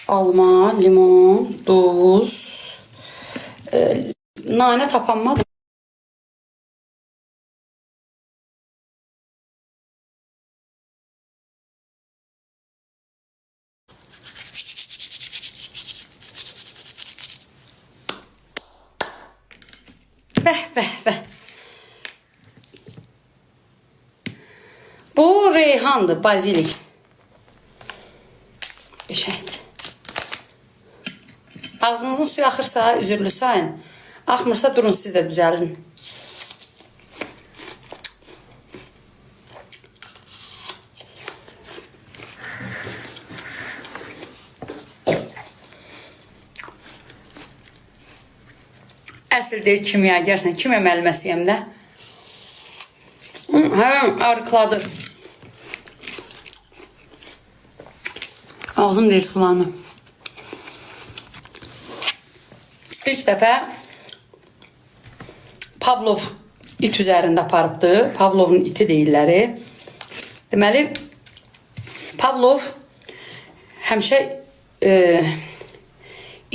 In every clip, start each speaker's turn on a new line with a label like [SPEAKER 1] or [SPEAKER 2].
[SPEAKER 1] Alma, limon, duz, nanə tapanmadım. Bəh, bəh, bəh. Bu reyhandır, bazilik. Qəşəngdir. Ağzınızın suyu axırsa, üzürlü sayın. Axmırsa durun siz də düzəlin. Əsl deyir kimyagersən, kimya müəlliməsiyəm də. Hə, arıqladır. Ağzım deyir sulanır. İlk dəfə Pavlov it üzərində aparıbdı. Pavlovun iti deyirləri. Deməli, Pavlov həmişə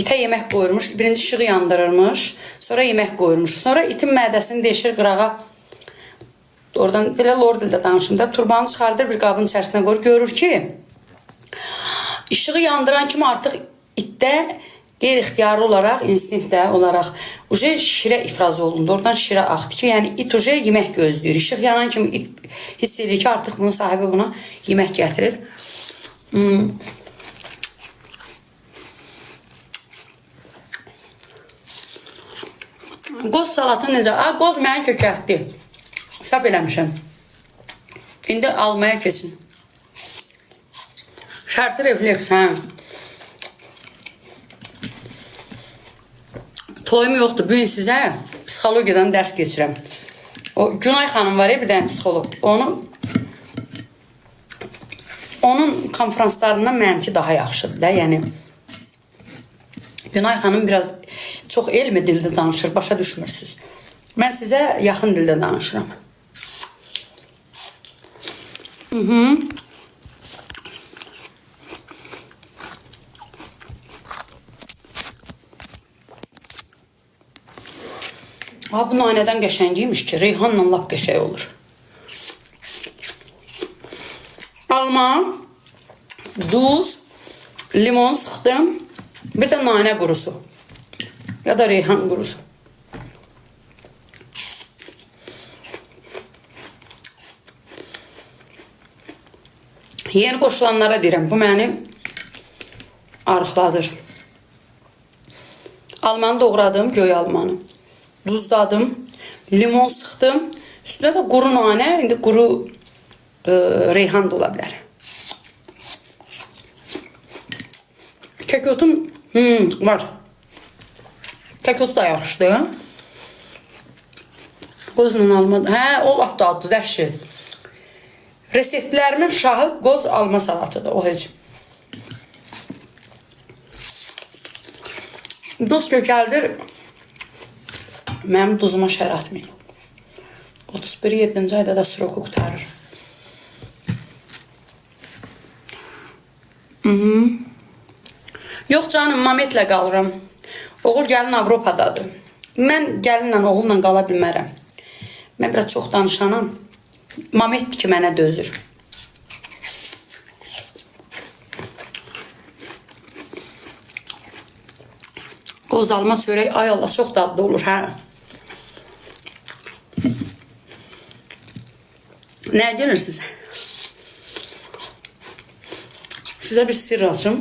[SPEAKER 1] itə yemək qoyurmuş. Birinci işığı yandırırmış, sonra yemək qoyurmuş. Sonra itin mədəsini deşir qırağa. Oradan belə lor dildə danışım da. Turbanı çıxardır, bir qabın içərisinə qoyur. Görür ki, işığı yandıran kimi artıq itdə qeyri-ixtiyari olaraq, instinktdə olaraq uje şirə ifraz olundu. Oradan şirə axdı ki, yəni it uje yemək gözləyir. İşıq yanan kimi it hiss edir ki, artıq bunun sahibi buna yemək gətirir. Qoz salatı necə? A, qoz məni kökəltdi. Səhv eləmişəm. İndi almaya keçin. Şərti refleks, hə. Toyum yoxdur. Bu gün sizə psixologiyadan dərs keçirəm. O Günay xanım var ya, bir dənə psixoloq. Onun konfranslarından mənimki daha yaxşıdır da, yəni Günay xanım biraz çox elmi dildə danışır, başa düşmürsüz. Mən sizə yaxın dildə danışıram. Ha, bu nanədən qəşəng imiş ki, reyhanla lap qəşəng olur. Alma, duz, limon sıxdım. Bir də nanə qurusu. Ya da reyhan qurusu. Yeni qoşulanlara deyirəm, bu məni arıqladır. Almanı doğradım, göy almanı. Duzladım, limon sıxdım. Üstünə də quru nanə, indi quru reyhan da ola bilər. Kəkotum var. Kəkot da yaxşıdır. Qozla alma. Hə, o lap dadlı, dəhşət. Reseptlərimin şahı qoz alma salatıdır, o heç. Duz kökəldir. Mənim duzuma şər atmayın. 31 7-ci ayda da sroku qurtarır. Yox canım, Mametlə qalıram. Oğul gəlin Avropadadır. Mən gəlinlə, oğulla qala bilmərəm. Mən biraz çox danışanam. Mametdir ki, mənə dözür. Qoz alma çörək, ay Allah, çox dadlı olur, hə. Nə gülürsünüz? Sizə bir sirr açım.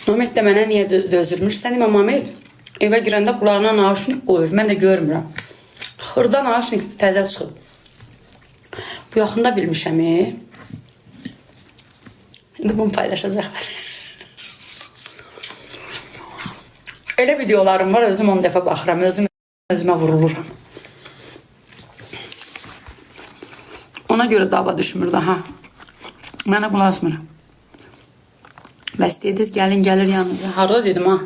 [SPEAKER 1] Mamet də mənə niyə dözürmüş? Sən demə Mamet evə girəndə qulağına nauşnik qoyur. Mən də görmürəm. Xırda nauşnik təzə çıxıb. Bu yaxında bilmişəm. İndi bunu paylaşacaqlar. Elə videolarım var, özüm 10 dəfə baxıram, özüm özümə vuruluram. Ona görə dava düşmür daha. Mənə qulaq asmır. Bəs dediniz, gəlin gəlir yanınıza. Harada dedim ha?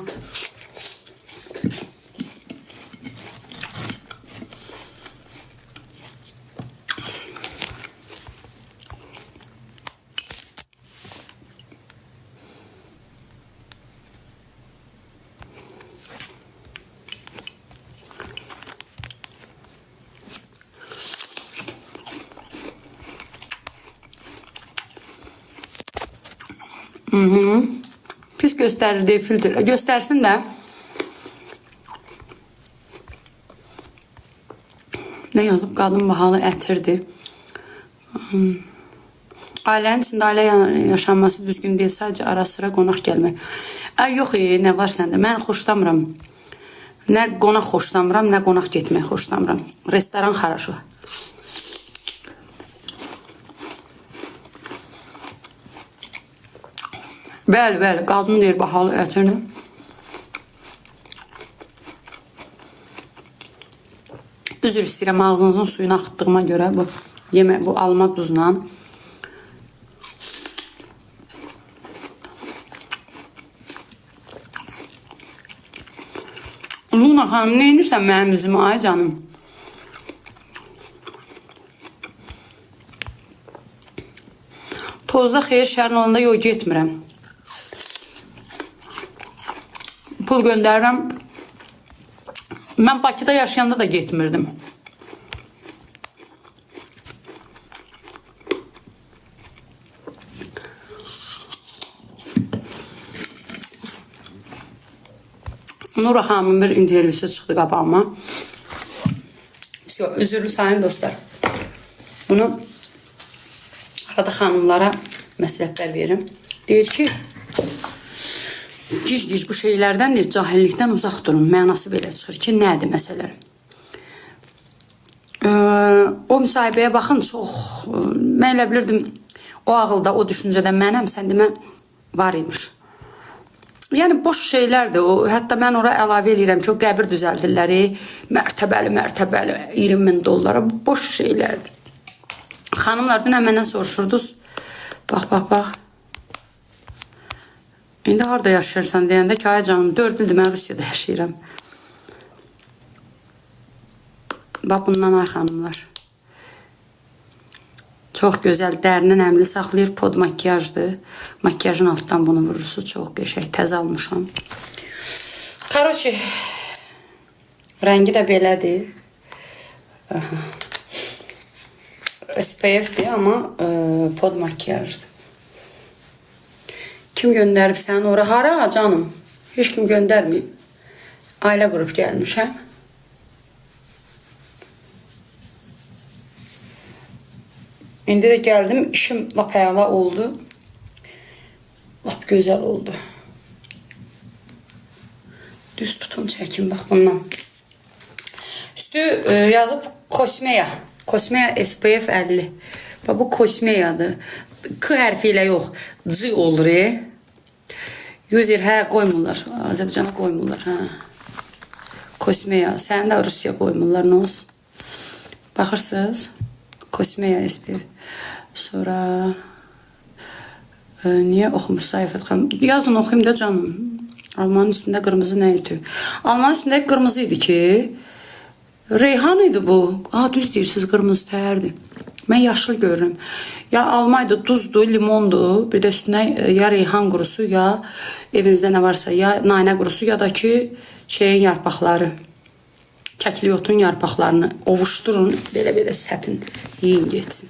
[SPEAKER 1] Pis göstərir deyə filtr. Göstərsin də. Nə yazıb? Qadın bahalı ətirdir. Ailənin içində ailə yaşanması düzgün deyil. Sadəcə ara sıra qonaq gəlmək. Yox, nə var səndə? Mən xoşlamıram. Nə qonaq xoşlamıram, nə qonaq getmək xoşlamıram. Restoran xaraşo. Bəli, bəli, qadın deyir bahalı ətirdir. Üzr istəyirəm, ağzınızın suyunu axıtdığıma görə bu yemək, bu alma duzla. Luna xanım, nə edirsən mənim üzümə, ay canım? Tozda xeyir şərin olanda yox, getmirəm. Pul göndərirəm. Mən Bakıda yaşayanda da getmirdim. Nura xanımın bir intervyusu çıxdı qabağıma. Üzürlü sayın dostlar. Bunu arada xanımlara məsləhətlər verim. Deyir ki, gic-gic bu şeylərdən deyir, cahillikdən uzaq durun. Mənası belə çıxır ki, nədir məsələ? O müsahibəyə baxın, çox, mən elə bilirdim, o ağılda, o düşüncədə mənəm, sən demə, var imiş. Yəni, boş şeylərdir. O, hətta mən ora əlavə eləyirəm ki, o qəbir düzəldirlər, mərtəbəli, mərtəbəli, 20.000 dollara. Boş şeylərdir. Xanımlar, dünən məndən soruşurdunuz. Bax, bax, bax. İndi harada yaşayırsan deyəndə ki, ay canım, 4 ildir mən Rusiyada yaşayıram. Bax, bundan ay xanımlar. Çox gözəl, dərini nəmli saxlayır, pod makyajdır. Makyajın altdan bunu vurursunuz. Çox qəşəng, təzə almışam. Karoçi, rəngi də belədir. Aha. SPF-dir, amma pod makyajdır. Kim göndərib səni ora? Hara canım? Heç kim göndərməyib. Ailə qrup gəlmişəm. İndi də gəldim, işim lap əla oldu. Lap gözəl oldu. Düz tutun, çəkin, bax bundan. Üstü yazıb Kosmeya. Kosmeya SPF 50. Bax, bu Kosmeyadır. K hərfi ilə yox, C olur. User, hə, qoymurlar. Azərbaycana qoymurlar, hə. Kosmeya. Səni də Rusiya qoymurlar, nə olsun. Baxırsınız. Kosmeya SPF. Sonra niyə oxumursa Ayfət xanım? Yazın, oxuyum da canım. Almanın üstündə qırmızı nə idi? Almanın üstündə qırmızı idi ki. Reyhan idi bu. Ha, düz deyirsiniz, qırmızı təhərdir. Mən yaşıl görürəm. Ya alma idi, duzdu, limondu. Bir də üstünə ya reyhan qurusu, ya evinizdə nə varsa, ya nanə qurusu, ya da ki şeyin yarpaqları. Kəkliyotun yarpaqlarını ovuşdurun, belə-belə səpin, yeyin getsin.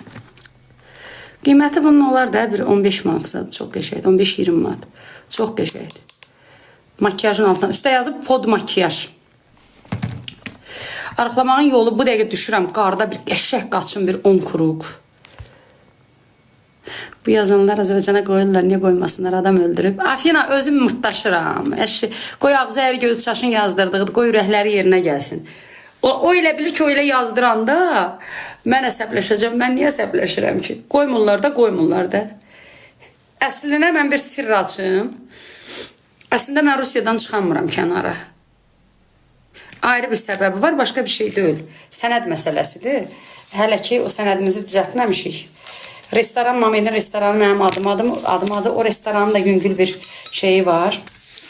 [SPEAKER 1] Qiyməti bunun olar da bir 15 manatsa, çox qəşəngdir, 15-20 manat. Çox qəşəngdir. Makyajın altına, üstə yazıb pod makyaj. Arıqlamağın yolu bu dəqiqə düşürəm, qarda bir qəşəng qaçın bir 10 kuruq. Bu yazanlar Azərbaycana qoyurlar, niyə qoymasınlar, adam öldürüb. Afina, özüm mırtdaşıram. Əşi, qoy ağzı əyri gözü çaşın yazdırdığı, qoy ürəkləri yerinə gəlsin. O elə bilir ki, o elə yazdıranda mən əsəbləşəcəm. Mən niyə əsəbləşirəm ki? Qoymurlar da, qoymurlar da. Əslində mən bir sirr açım. Əslində mən Rusiyadan çıxamıram kənara. Ayrı bir səbəbi var, başqa bir şey deyil. Sənəd məsələsidir. Hələ ki, o sənədimizi düzəltməmişik. Restoran, Mamedin restoranı mənim adımadır. O restoranın da yüngül bir şeyi var,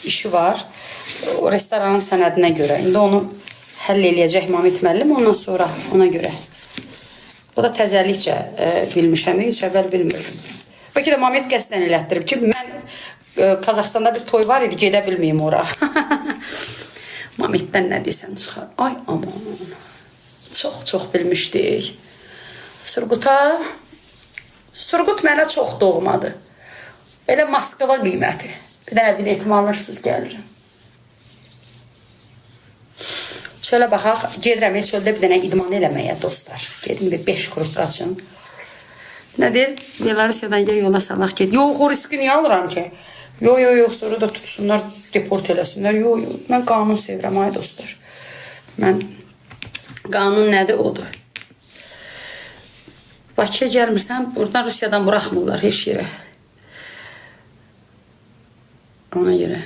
[SPEAKER 1] işi var. O restoranın sənədinə görə. İndi onu həll eləyəcək Mamed müəllim, ondan sonra ona görə. O da təzəlikcə bilmişəm, heç əvvəl bilmirdim. Bəlkə də Mamed qəsdən elətdirib ki, mən Qazaxstanda bir toy var idi, gedə bilməyim ora. Mameddən nə desən çıxar. Ay aman, çox-çox bilmişdik. Surquta, Surqut mənə çox doğmadı. Elə Moskva qiyməti. Bir dənə biletimi alırsınız, gəlirəm. Çölə baxaq. Gedirəm çöldə bir dənə idman eləməyə dostlar. Gedim bir 5 qrup qaçın. Nə deyir? Belarusiyadan gəl yola salaq get. Yox, o riski niyə alıram ki? Yox, yox, yox, sonra da tutsunlar, deport eləsinlər. Yox, yox, mən qanun sevirəm ay dostlar. Mən qanun nədir odur. Bakıya gəlmirsən, buradan Rusiyadan buraxmırlar heç yerə. Ona görə.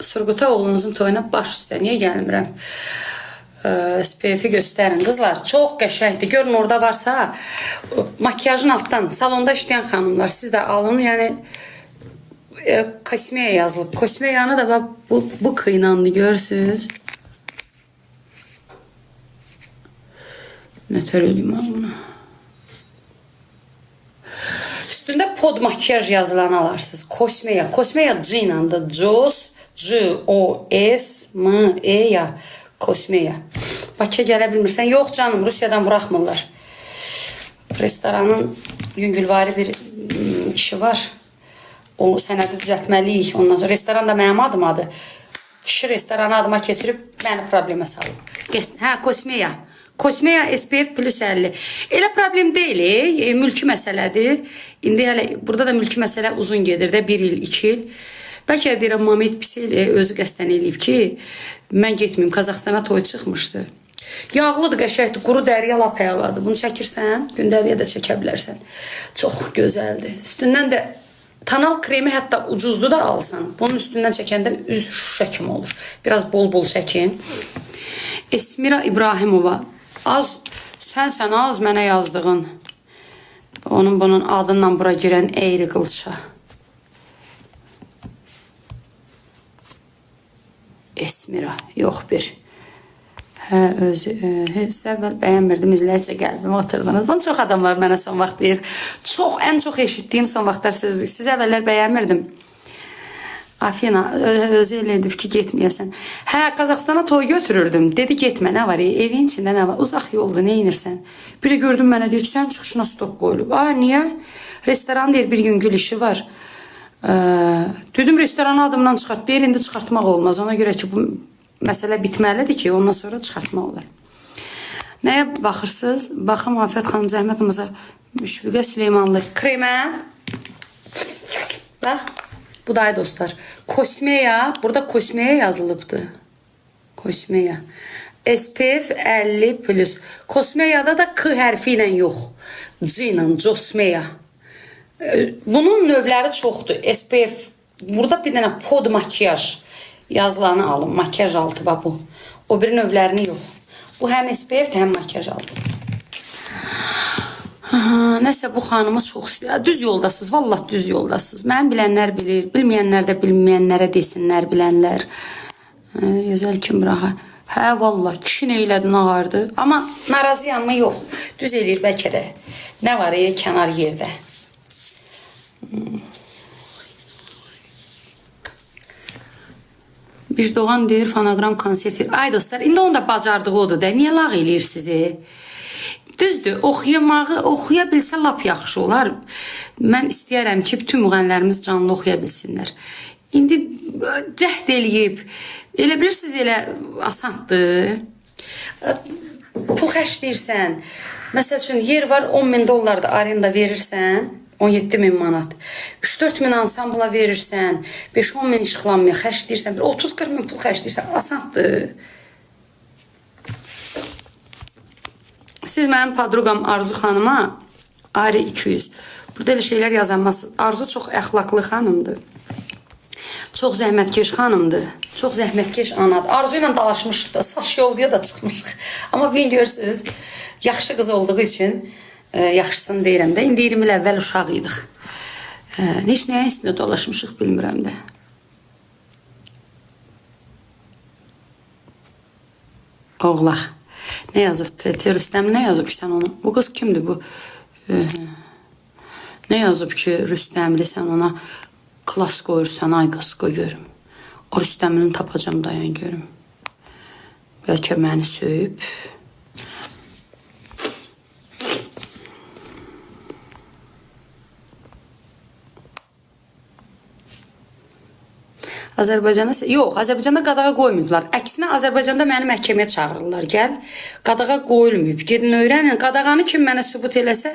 [SPEAKER 1] Surquta oğlunuzun toyuna baş üstə niyə gəlmirəm? SPF-i göstərin. Qızlar, çox qəşəngdir. Görün orada varsa, makiyajın altdan, salonda işləyən xanımlar, siz də alın. Yəni Kosmeya yazılıb. Kosmeyanı da bax, bu kıynandı, görürsünüz. Nətər eləyim mən bunu? Üstündə pod makiyaj yazılanı alarsınız. Kosmeya. Kosmeya C iləndir. Cos, C, O, S, M, E, Y. Kosmeya. Bakıya gələ bilmirsən. Yox canım, Rusiyadan buraxmırlar. Restoranın yüngülvari bir işi var. O sənədi düzəltməliyik. Ondan sonra restoran da mənim adımadır. Kişi restoranı adıma keçirib məni problemə salıb. Hə, Kosmeya. Kosmeya SPF plus 50. Elə problem deyil, mülki məsələdir. İndi hələ burada da mülki məsələ uzun gedir də, 1 il, 2 il. Bəlkə də deyirəm, Mamet pis özü qəsdən eləyib ki, mən getməyim, Qazaxstana toy çıxmışdı. Yağlıdır, qəşəngdir, quru dəriyə lap əladır. Bunu çəkirsən, gündəliyə də çəkə bilərsən. Çox gözəldir. Üstündən də tonal kremi hətta ucuzdu da alsan. Bunun üstündən çəkəndə üz şüşə kimi olur. Biraz bol-bol çəkin. Esmira İbrahimova. Az, sənsən az mənə yazdığın. Onun bunun adından bura girən eyri qılça. Esmira, yox bir. Hə, özü, heç əvvəl bəyənmirdim, izləyicə qəlbimə oturdunuz. Bunu çox adamlar mənə son vaxt deyir. Çox, ən çox eşitdiyim son vaxtlar söz. Siz əvvəllər bəyənmirdim. Afina, özü elə edib ki, getməyəsən. Hə, Qazaxstana toy götürürdüm. Dedi, getmə, nə var, evin içində nə var? Uzaq yoldur, nə inirsən? Biri gördüm mənə deyir ki, sən çıxışına stop qoyulub. A, niyə? Restoran deyir, bir yüngül işi var. Dedim, restoranı adımdan çıxart. Deyir, indi çıxartmaq olmaz. Ona görə ki, bu məsələ bitməlidir ki, ondan sonra çıxartmaq olar. Nəyə baxırsınız? Baxım, Afət xanım, zəhmət olmasa, Müşfiqə Süleymanlı. Kremə. Bax, bu da ay dostlar. Kosmeya, burada Kosmeya yazılıbdır. Kosmeya. SPF 50 plus. Kosmeyada da K hərfi ilə yox. C ilə, Cosmeya. Bunun növləri çoxdur. SPF, burada bir dənə pod makiyaj yazılanı alın. Makiyaj altı bax bu. O bir növlərini yox. Bu həm SPF-dir, həm makiyaj altı. Aha, nəsə bu xanımı çox istəyir. Düz yoldasınız, vallah düz yoldasınız. Mənim bilənlər bilir, bilməyənlər də bilməyənlərə desinlər, bilənlər. Gözəl kim raha. Hə, vallah, kişi nə elədi, ağardı. Amma narazıyam mı? Yox. Düz eləyir bəlkə də. Nə var kənar yerdə. Bicdoğan deyir, fonoqram konsert. Ay dostlar, indi onun da bacardığı odur da. Niyə lağ eləyir sizi? Düzdür, oxuyamağı, oxuya bilsə lap yaxşı olar. Mən istəyərəm ki, bütün müğənnilərimiz canlı oxuya bilsinlər. İndi cəhd eləyib, elə bilirsiniz, elə asandır. Pul xərcləyirsən. Məsəl üçün, yer var, 10 min dollar da arenda verirsən, 17 min manat. 3-4 min ansambla verirsən, 5-10 min işıqlanmaya xərcləyirsən, 30-40 min pul xərcləyirsən, asandır. Siz mənim padruqam Arzu xanıma Ari 200. Burada elə şeylər yazanmazsınız. Arzu çox əxlaqlı xanımdır. Çox zəhmətkeş xanımdır. Çox zəhmətkeş anadır. Arzu ilə dalaşmışıq da, saç yolduya da çıxmışıq. Amma bir gün görürsünüz, yaxşı qız olduğu üçün yaxşısını deyirəm də. İndi 20 il əvvəl uşaq idik. Heç nəyin üstündə dolaşmışıq bilmirəm də. Oğlaq. Nə yazıb? TT Rüstəm nə yazıb ki sən ona? Bu qız kimdir bu? Nə yazıb ki Rüstəmli sən ona klas qoyursan, ay qız qoy görüm. O Rüstəmlini tapacam dayan görüm. Bəlkə məni söyüb. Azərbaycana yox, Azərbaycanda qadağa qoymayıblar. Əksinə Azərbaycanda məni məhkəməyə çağırırlar. Gəl. Qadağa qoyulmayıb. Gedin öyrənin. Qadağanı kim mənə sübut eləsə,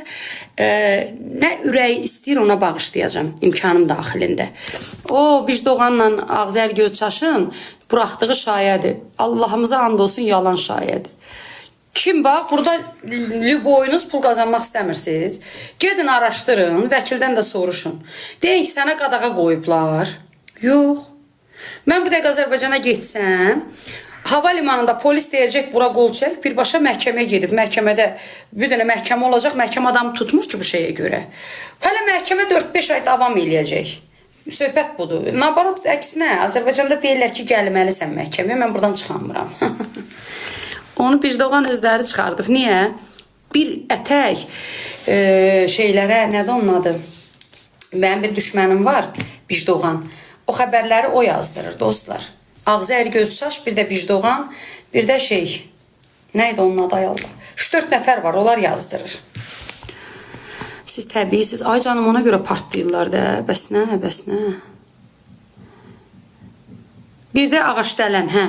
[SPEAKER 1] nə ürəyi istəyir ona bağışlayacağam imkanım daxilində. O Bicdoğanla Ağzər Gözçaşın buraxdığı şayədir. Allahımıza and olsun yalan şayədir. Kim bax, burada lüboyunuz pul qazanmaq istəmirsiniz. Gedin araşdırın, vəkildən də soruşun. Deyin ki, sənə qadağa qoyublar. Yox. Mən bu dəqiqə Azərbaycana getsəm, hava limanında polis deyəcək bura qol çək, birbaşa məhkəməyə gedib. Məhkəmədə bir dənə məhkəmə olacaq, məhkəmə adamı tutmuş ki bu şeyə görə. Hələ məhkəmə 4-5 ay davam eləyəcək. Söhbət budur. Nabarot əksinə, Azərbaycanda deyirlər ki, gəlməlisən məhkəməyə, mən buradan çıxamıram. Onu Bicdoğan özləri çıxardıb. Niyə? Bir ətək şeylərə, nədir onun adı? Mənim bir düşmənim var, Bicdoğan. O xəbərləri o yazdırır, dostlar. Ağzı ər göz çaş, bir də Bicdoğan, bir də şey. Nə idi onun adı ay Allah? 3-4 nəfər var, onlar yazdırır. Siz təbiisiz. Ay canım, ona görə partlayırlar da. Bəs nə, bəs nə? Bir də ağacdələn, hə.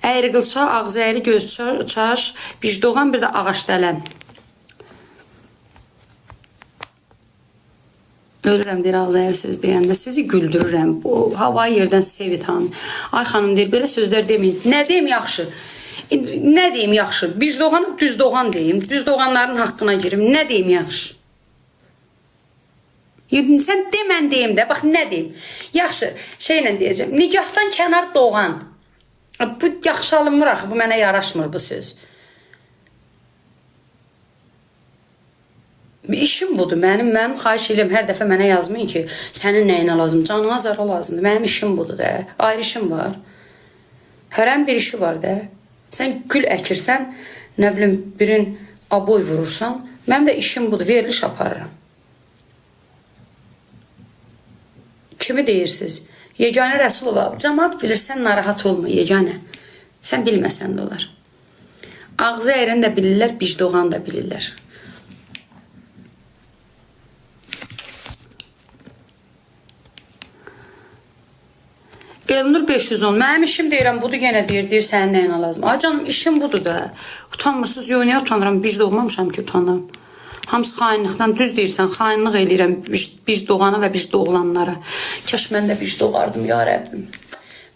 [SPEAKER 1] Əyri qılça, ağzı əyri göz çaş, Bicdoğan, bir də ağacdələn. Ölürəm deyir ağzı əyri söz deyəndə. Sizi güldürürəm. Bu havayı yerdən sevit hanım. Ay xanım deyir, belə sözlər deməyin. Nə deyim yaxşı? Nə deyim yaxşı? Bicdoğanı düz doğan deyim. Düz doğanların haqqına girim. Nə deyim yaxşı? Sən de, mən deyim də. Bax, nə deyim? Yaxşı, şeylə deyəcəm. Nigahdan kənar doğan. Bu yaxşı alınmır axı. Bu mənə yaraşmır bu söz. İşim budur. Mənim xahiş edirəm hər dəfə mənə yazmayın ki, sənin nəyinə lazım? Canına zara lazımdır. Mənim işim budur da. Ayrı işim var. Hərən bir işi var da. Sən gül əkirsən, nə bilim birin aboy vurursan, mənim də işim budur. Veriliş aparıram. Kimi deyirsiniz? Yeganə Rəsulova. Camaat bilir, sən narahat olma Yeganə. Sən bilməsən də olar. Ağzı əyrən də bilirlər, Bicdoğan da bilirlər. Elnur 510. Mənim işim deyirəm, budur yenə deyir, sənin nəyinə lazım. Ay canım, işim budur da. Utanmırsınız, yox, niyə utanıram? Bic doğmamışam ki, utanıram. Hamısı xainlikdən, düz deyirsən, xainlik eləyirəm bic doğana və bic doğulanlara. Kaş mən də bic doğardım, ya Rəbbim.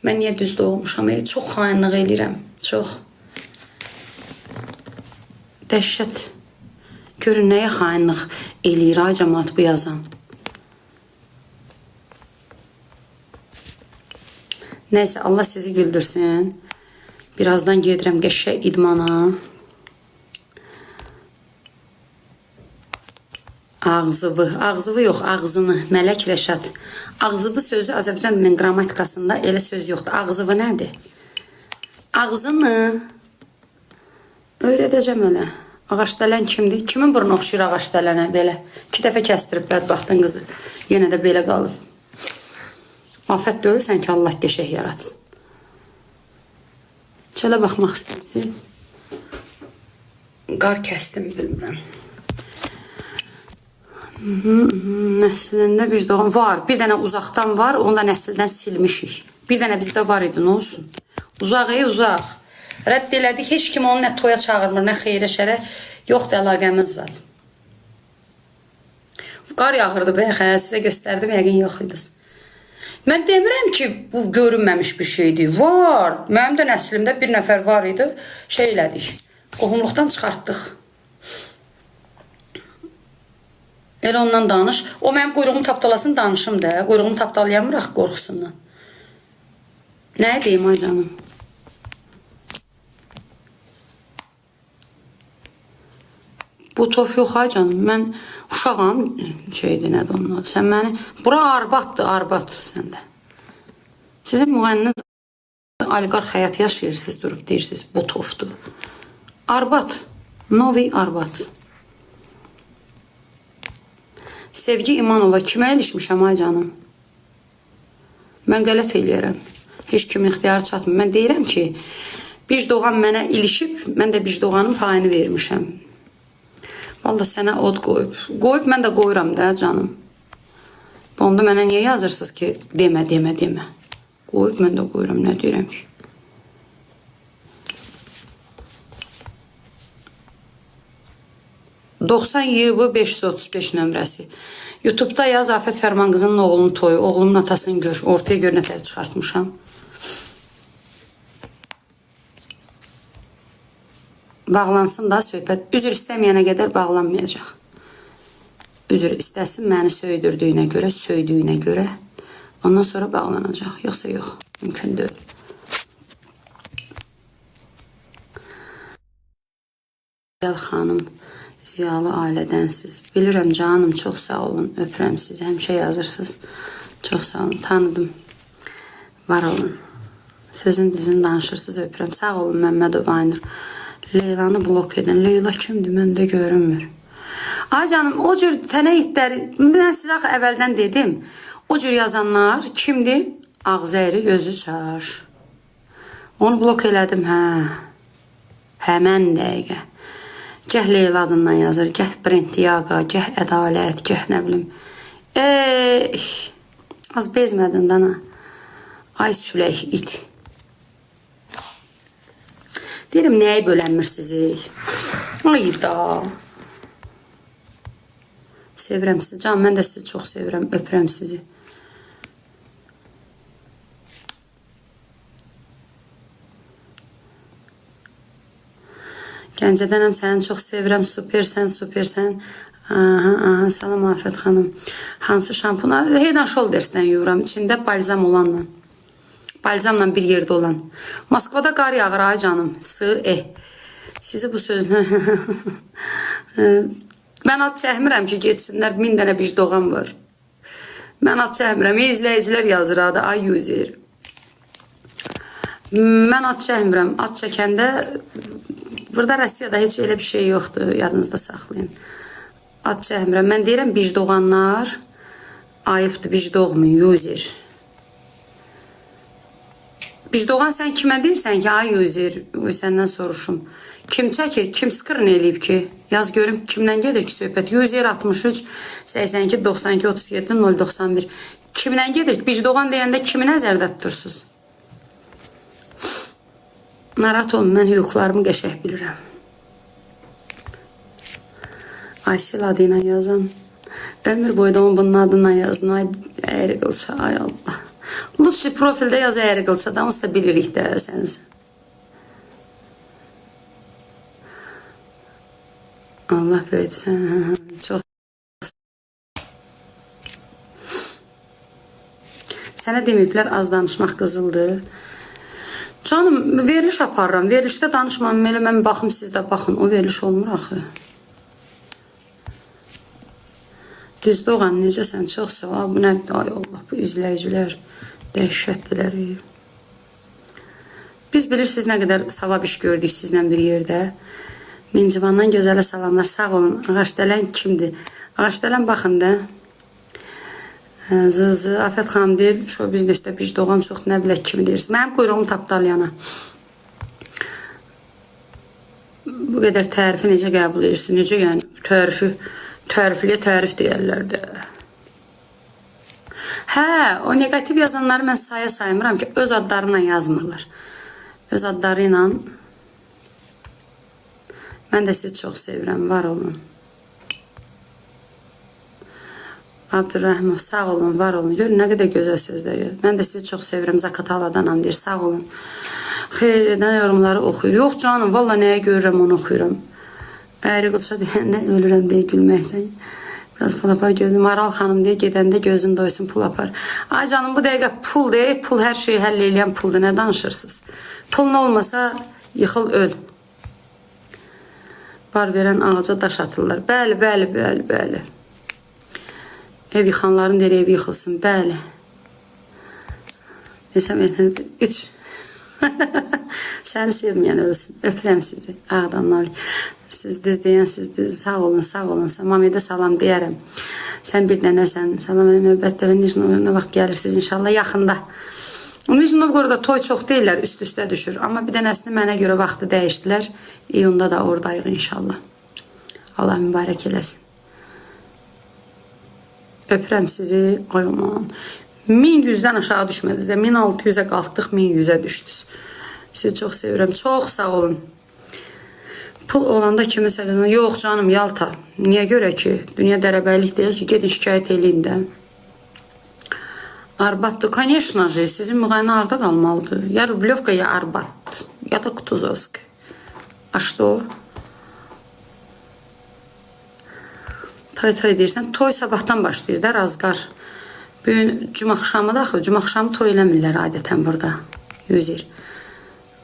[SPEAKER 1] Mən niyə düz doğmuşam? Çox xainlik eləyirəm, çox. Dəhşət. Görün, nəyə xainlik eləyir, ay cəmaat bu yazan. Nəysə, Allah sizi güldürsün. Birazdan gedirəm qəşəng idmana. Ağzıvı, ağzıvı yox, ağzını. Mələk Rəşad. Ağzıvı sözü Azərbaycan dilinin qrammatikasında elə söz yoxdur. Ağzıvı nədir? Ağzını öyrədəcəm elə. Ağacdələn kimdir? Kimin burnu oxşayır ağacdələnə belə? 2 dəfə kəstirib bədbəxtın qızı. Yenə də belə qalır. Afət deyilsən ki, Allah qəşəng yaratsın. Çölə baxmaq istəyirsiniz? Qar kəsdim, bilmirəm. Nəslində bir doğan var. Bir dənə uzaqdan var, onu da nəsildən silmişik. Bir dənə bizdə var idi, nə olsun? Uzaq, ey uzaq. Rədd elədik, heç kim onu nə toya çağırmır, nə xeyrə şərə. Yoxdur əlaqəmiz zat. Qar yağırdı bayaq, hə, sizə göstərdim, yəqin yox idiniz. Mən demirəm ki, bu görünməmiş bir şeydir. Var. Mənim də nəslimdə bir nəfər var idi. Şey elədik. Qohumluqdan çıxartdıq. Elə ondan danış. O mənim quyruğumu tapdalasın, danışım da. Quyruğumu tapdalayamır axı qorxusundan. Nə deyim ay canım? Bu tof yox ay canım. Mən uşağam. Şeydir, nədir onun adı? Sən məni... Bura arbatdır, arbatdır səndə. Sizin müğənniniz oliqarx həyatı yaşayırsınız, durub deyirsiniz, bu tofdur. Arbat. Novi Arbat. Sevgi İmanova. Kimə ilişmişəm ay canım? Mən qələt eləyərəm. Heç kimin ixtiyarı çatmır. Mən deyirəm ki, Bicdoğan mənə ilişib, mən də Bicdoğanın payını vermişəm. Vallahi sənə od qoyub. Qoyub, mən də qoyuram da canım. Onda mənə niyə yazırsınız ki, demə, demə, demə. Qoyub, mən də qoyuram, nə deyirəm ki? ...90 YB 535 nömrəsi. YouTube'da yaz Afət Fərman qızının oğlunun toyu, oğlumun atasını gör. Ortaya gör nətər çıxartmışam. Bağlansın da söhbət. Üzr istəməyənə qədər bağlanmayacaq. Üzr istəsin məni söydürdüyünə görə, söydüyünə görə. Ondan sonra bağlanacaq. Yoxsa yox, mümkün deyil. Gözəl xanım, ziyalı ailədənsiz. Bilirəm canım, çox sağ olun. Öpürəm sizi. Həmişə yazırsınız. Çox sağ olun. Tanıdım. Var olun. Sözün düzünü danışırsınız. Öpürəm. Sağ olun Məmmədov Aynur. Leylanı blok edin. Leyla kimdir? Məndə görünmür. Ay canım, o cür tənə itləri, mən sizə axı əvvəldən dedim. O cür yazanlar kimdir? Ağzı əyri, gözü çar. Onu blok elədim, hə. Həmən dəqiqə. Gəh Leyla adından yazır, gəh Brentiaga, gəh Ədalət, gəh nə bilim. Az bezmədin dana. Ay sülək it. Deyirəm, nəyi bölənmirsiniz? Ay da. Sevirəm sizi. Can, mən də sizi çox sevirəm. Öpürəm sizi. Gəncədənəm, səni çox sevirəm. Supersən, supersən. Aha, aha, salam Afət xanım. Hansı şampun? Head and Shoulders'dən yuyuram. İçində balzam olanla. Balzamla bir yerdə olan. Moskvada qar yağır ay canım. S, E. Sizi bu sözlə... Mən ad çəkmirəm ki, getsinlər. 1000 dənə bicdoğan var. Mən ad çəkmirəm. İzləyicilər yazır adı. Ay user. Mən ad çəkmirəm. Ad çəkəndə... Burada Rusiyada heç elə bir şey yoxdur. Yadınızda saxlayın. Ad çəkmirəm. Mən deyirəm, bicdoğanlar ayıbdır. Bicdoğmayın. User. Bicdoğan sən kimə deyirsən ki, ay user, səndən soruşum. Kim çəkir, kim skrin eləyib ki? Yaz görüm kimdən gedir ki söhbət. User 63 82 92 37 091. Kimdən gedir? Bicdoğan deyəndə kimi nəzərdə tutursunuz? Narahat olun, mən hüquqlarımı qəşəng bilirəm. Aysel adı ilə yazan. Ömür boyu da onun bunun adından yazın. Ay əyri qılça, ay Allah. Lütfü profildə yaz əyri qılça da, onsuz da bilirik də sənsən. Allah böyütsün. Çox. Sənə deməyiblər az danışmaq qızıldır. Canım, veriliş aparıram. Verilişdə danışmam. Elə mən baxım, siz də baxın. O veriliş olmur axı. Düz Doğan, necəsən? Çox sağ ol. Bu nə? Ay Allah, bu izləyicilər dəhşətdilər. Biz bilirsiniz nə qədər savab iş gördük sizlə bir yerdə. Mincivandan gözələ salamlar. Sağ olun. Ağaçdələn kimdir? Ağaçdələn baxın da. Zı, Afət xanım deyir, şou biznesdə bicdoğan çox, nə bilək kimi deyirsiniz. Mənim quyruğum tapdalayana. Bu qədər tərifi necə qəbul edirsin? Necə yəni? Tərifi, tərifliyə tərif deyərlər də. Hə, o negativ yazanları mən saya saymıram ki, öz adları ilə yazmırlar. Öz adları ilə. Mən də sizi çox sevirəm, var olun. Abdurrahimov, sağ olun, var olun. Görün, nə qədər gözəl sözlər yazır. Mən də sizi çox sevirəm, Zaqataladanam deyir, sağ olun. Xeyr edən yorumları oxuyur. Yox canım, valla nəyə görürəm, onu oxuyuram. Əyri qılça deyəndə ölürəm deyə gülməkdən. Biraz pul apar gözüm. Maral xanım deyə gedəndə gözün doysun, pul apar. Ay canım, bu dəqiqə pul deyir, pul hər şeyi həll eləyən puldur. Nə danışırsınız? Pul nə olmasa yıxıl öl. Bar verən ağaca daş atırlar. Bəli, bəli, bəli, bəli. Ev yıxanların deyir, ev yıxılsın. Bəli. Desəm, 3. Səni sevməyən ölsün. Öpürəm sizi. Ağdamlar. Siz düz deyən, siz düz. Sağ olun, sağ olun. Mamidə salam deyərəm. Sən bir dənəsən. Salam növbətdə və Nijni nə vaxt gəlirsiniz inşallah yaxında. Nijni Novgorodda toy çox deyirlər, üst-üstə düşür. Amma bir dənəsini mənə görə vaxtı dəyişdilər. İyunda da oradayıq inşallah. Allah mübarək eləsin. Öpürəm sizi. Ay aman. 1100-dən aşağı düşmədiniz də. 1600-ə qalxdıq, 1100-ə düşdünüz. Sizi çox sevirəm. Çox sağ olun. Pul olanda kimisə yox canım Yalta. Niyə görə ki? Dünya dərəbəylik deyil ki, gedin şikayət eləyin də. Arbatdır. Конечно же, sizin müğənni harda qalmalıdır? Ya Rublyovka, ya Arbat, ya da Kutuzovsk. A что? Toy toy deyirsən. Toy sabahdan başlayır da, razqar. Bu gün cümə axşamı da axı, cümə axşamı toy eləmirlər adətən burada. Yüzir.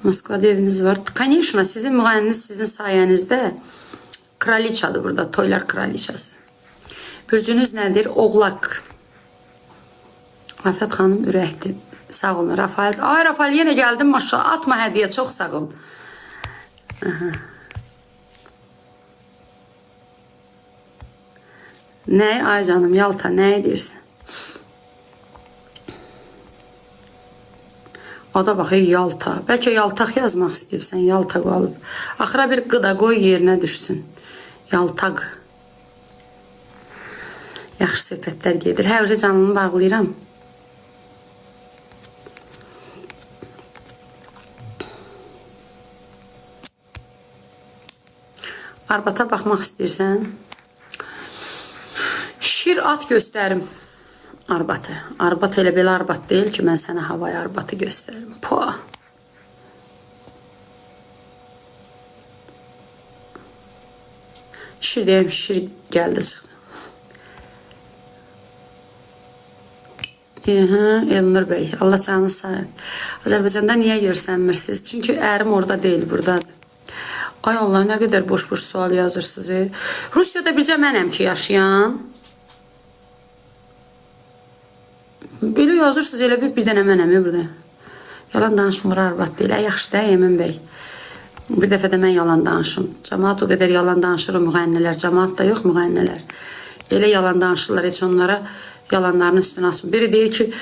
[SPEAKER 1] Moskvada eviniz var. Конечно, sizin müğənniniz sizin sayənizdə kraliçadır burada. Toylar kraliçası. Bürcünüz nədir? Oğlaq. Afət xanım ürəkdir. Sağ olun. Rafael. Ay Rafael yenə gəldim maşallah. Atma hədiyyə. Çox sağ ol. Aha. Nə? Ay canım Yalta, nə deyirsən? Ada bax, ey, Yalta. Bəlkə Yaltaq yazmaq istəyibsən, Yalta qalıb. Axıra bir qıda qoy yerinə düşsün. Yaltaq. Yaxşı söhbətlər gedir. Hə, öyle canlını bağlayıram. Arbata baxmaq istəyirsən? Şir at göstərim. Arbatı. Arbat elə belə arbat deyil ki, mən sənə havay arbatı göstərim. Poa. Şir deyəm, şir gəldi çıxdı. Aha, Elnur bəy, Allah canını sağ olsun. Azərbaycanda niyə görsənmirsiniz? Çünki ərim orada deyil, buradadır. Ay Allah, nə qədər boş-boş sual yazırsınız. E. Rusiyada bircə mənəm ki, yaşayan. Belə yazırsınız, elə bir dənə mənəm burada. Yalan danışmır arvad deyil. Ə, yaxşı da, Emin bəy. Bir dəfə də mən yalan danışım. Camaat o qədər yalan danışır, o müğənnilər. Camaat da yox, müğənnilər. Elə yalan danışırlar, heç onlara yalanların üstünə asın. Biri deyir ki,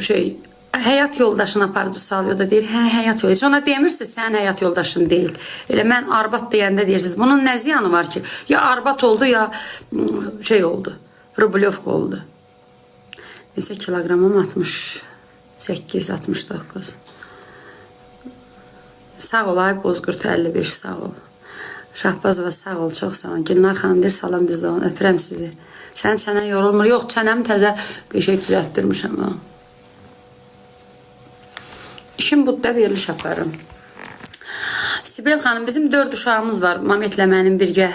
[SPEAKER 1] şey, həyat yoldaşını aparıcı salıyor da deyir, hə, həyat yoldaşı. Heç ona demirsiniz, sənin həyat yoldaşın deyil. Elə mən arbat deyəndə deyirsiniz. Bunun nə ziyanı var ki? Ya arbat oldu, ya şey oldu, Rublyovka oldu. Neçə kiloqramım? 68, 69. Sağ ol ay Bozqurt 55, sağ ol. Şahbazova sağ ol, çox sağ ol. Gülnar xanım deyir, salam düz olun, öpürəm sizi. Sənin çənən yorulmur. Yox, çənəmi təzə qəşəng düzəltdirmişəm. Ha. İşim budur da, veriliş aparıram. Sibel xanım, bizim 4 uşağımız var Mametlə mənim birgə.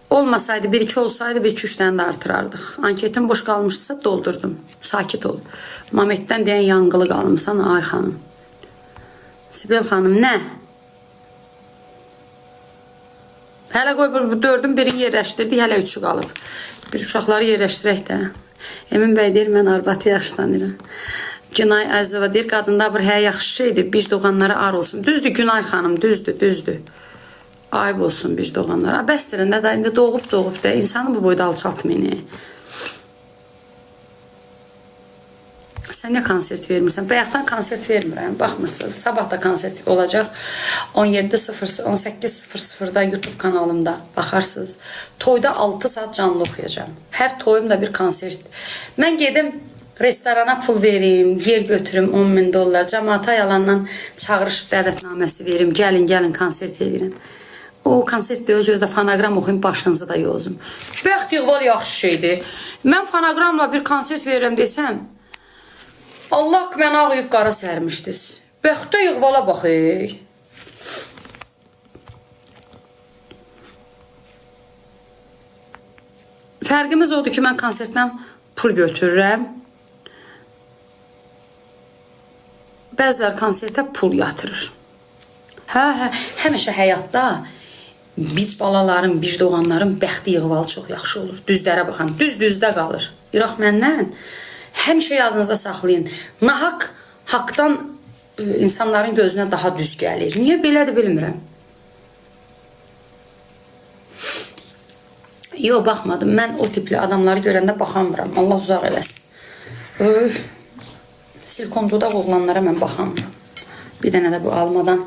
[SPEAKER 1] Olmasaydı, 1-2 olsaydı, 1-2-3 dənə də artırardıq. Anketim boş qalmışdısa doldurdum. Sakit ol. Mametdən deyən yanqılı qalmısan, ay xanım. Sibel xanım, nə? Hələ qoy bu 4-ün birini yerləşdirdik, hələ 3-ü qalıb. Bir uşaqları yerləşdirək də. Emin bəy deyir, mən arbatı yaxşı tanıyıram. Günay Əzizova deyir, qadında bir hə yaxşı şeydir, biz doğanlara ar olsun. Düzdür Günay xanım, düzdür, düzdür. Ayıb olsun biz doğanlara. Bəsdir, də indi doğub da insanı bu boyda alçaltmayın. Sən niyə konsert vermirsən? Bayaqdan konsert vermirəm, baxmırsınız. Sabah da konsert olacaq. 17:00 18:00-da YouTube kanalımda baxarsınız. Toyda 6 saat canlı oxuyacağam. Hər toyum da bir konsert. Mən gedim restorana pul verim, yer götürüm 10.000 dollar. Cəmaata yalandan çağırış dəvətnaməsi verim. Gəlin, gəlin konsert eləyirəm. O konsert deyil, gözdə fonoqram oxuyum, başınızı da yozum. Bəxt iqbal yaxşı şeydir. Mən fonoqramla bir konsert verirəm desəm, Allah mənə ağıyıb qara sərmişdiniz. Bəxtə iqbala bax. Ey. Fərqimiz odur ki, mən konsertdən pul götürürəm. Bəzilər konsertə pul yatırır. Hə, hə, həmişə həyatda bic balaların, bic doğanların bəxti iqbalı çox yaxşı olur. Düzlərə baxan, düz düzdə qalır. İraq məndən. Həmişə yadınızda saxlayın. Nahaq haqdan insanların gözünə daha düz gəlir. Niyə belədir bilmirəm. Yox, baxmadım. Mən o tipli adamları görəndə baxamıram. Allah uzaq eləsin. Öf. Silikon dodaq oğlanlara mən baxamıram. Bir dənə də bu almadan.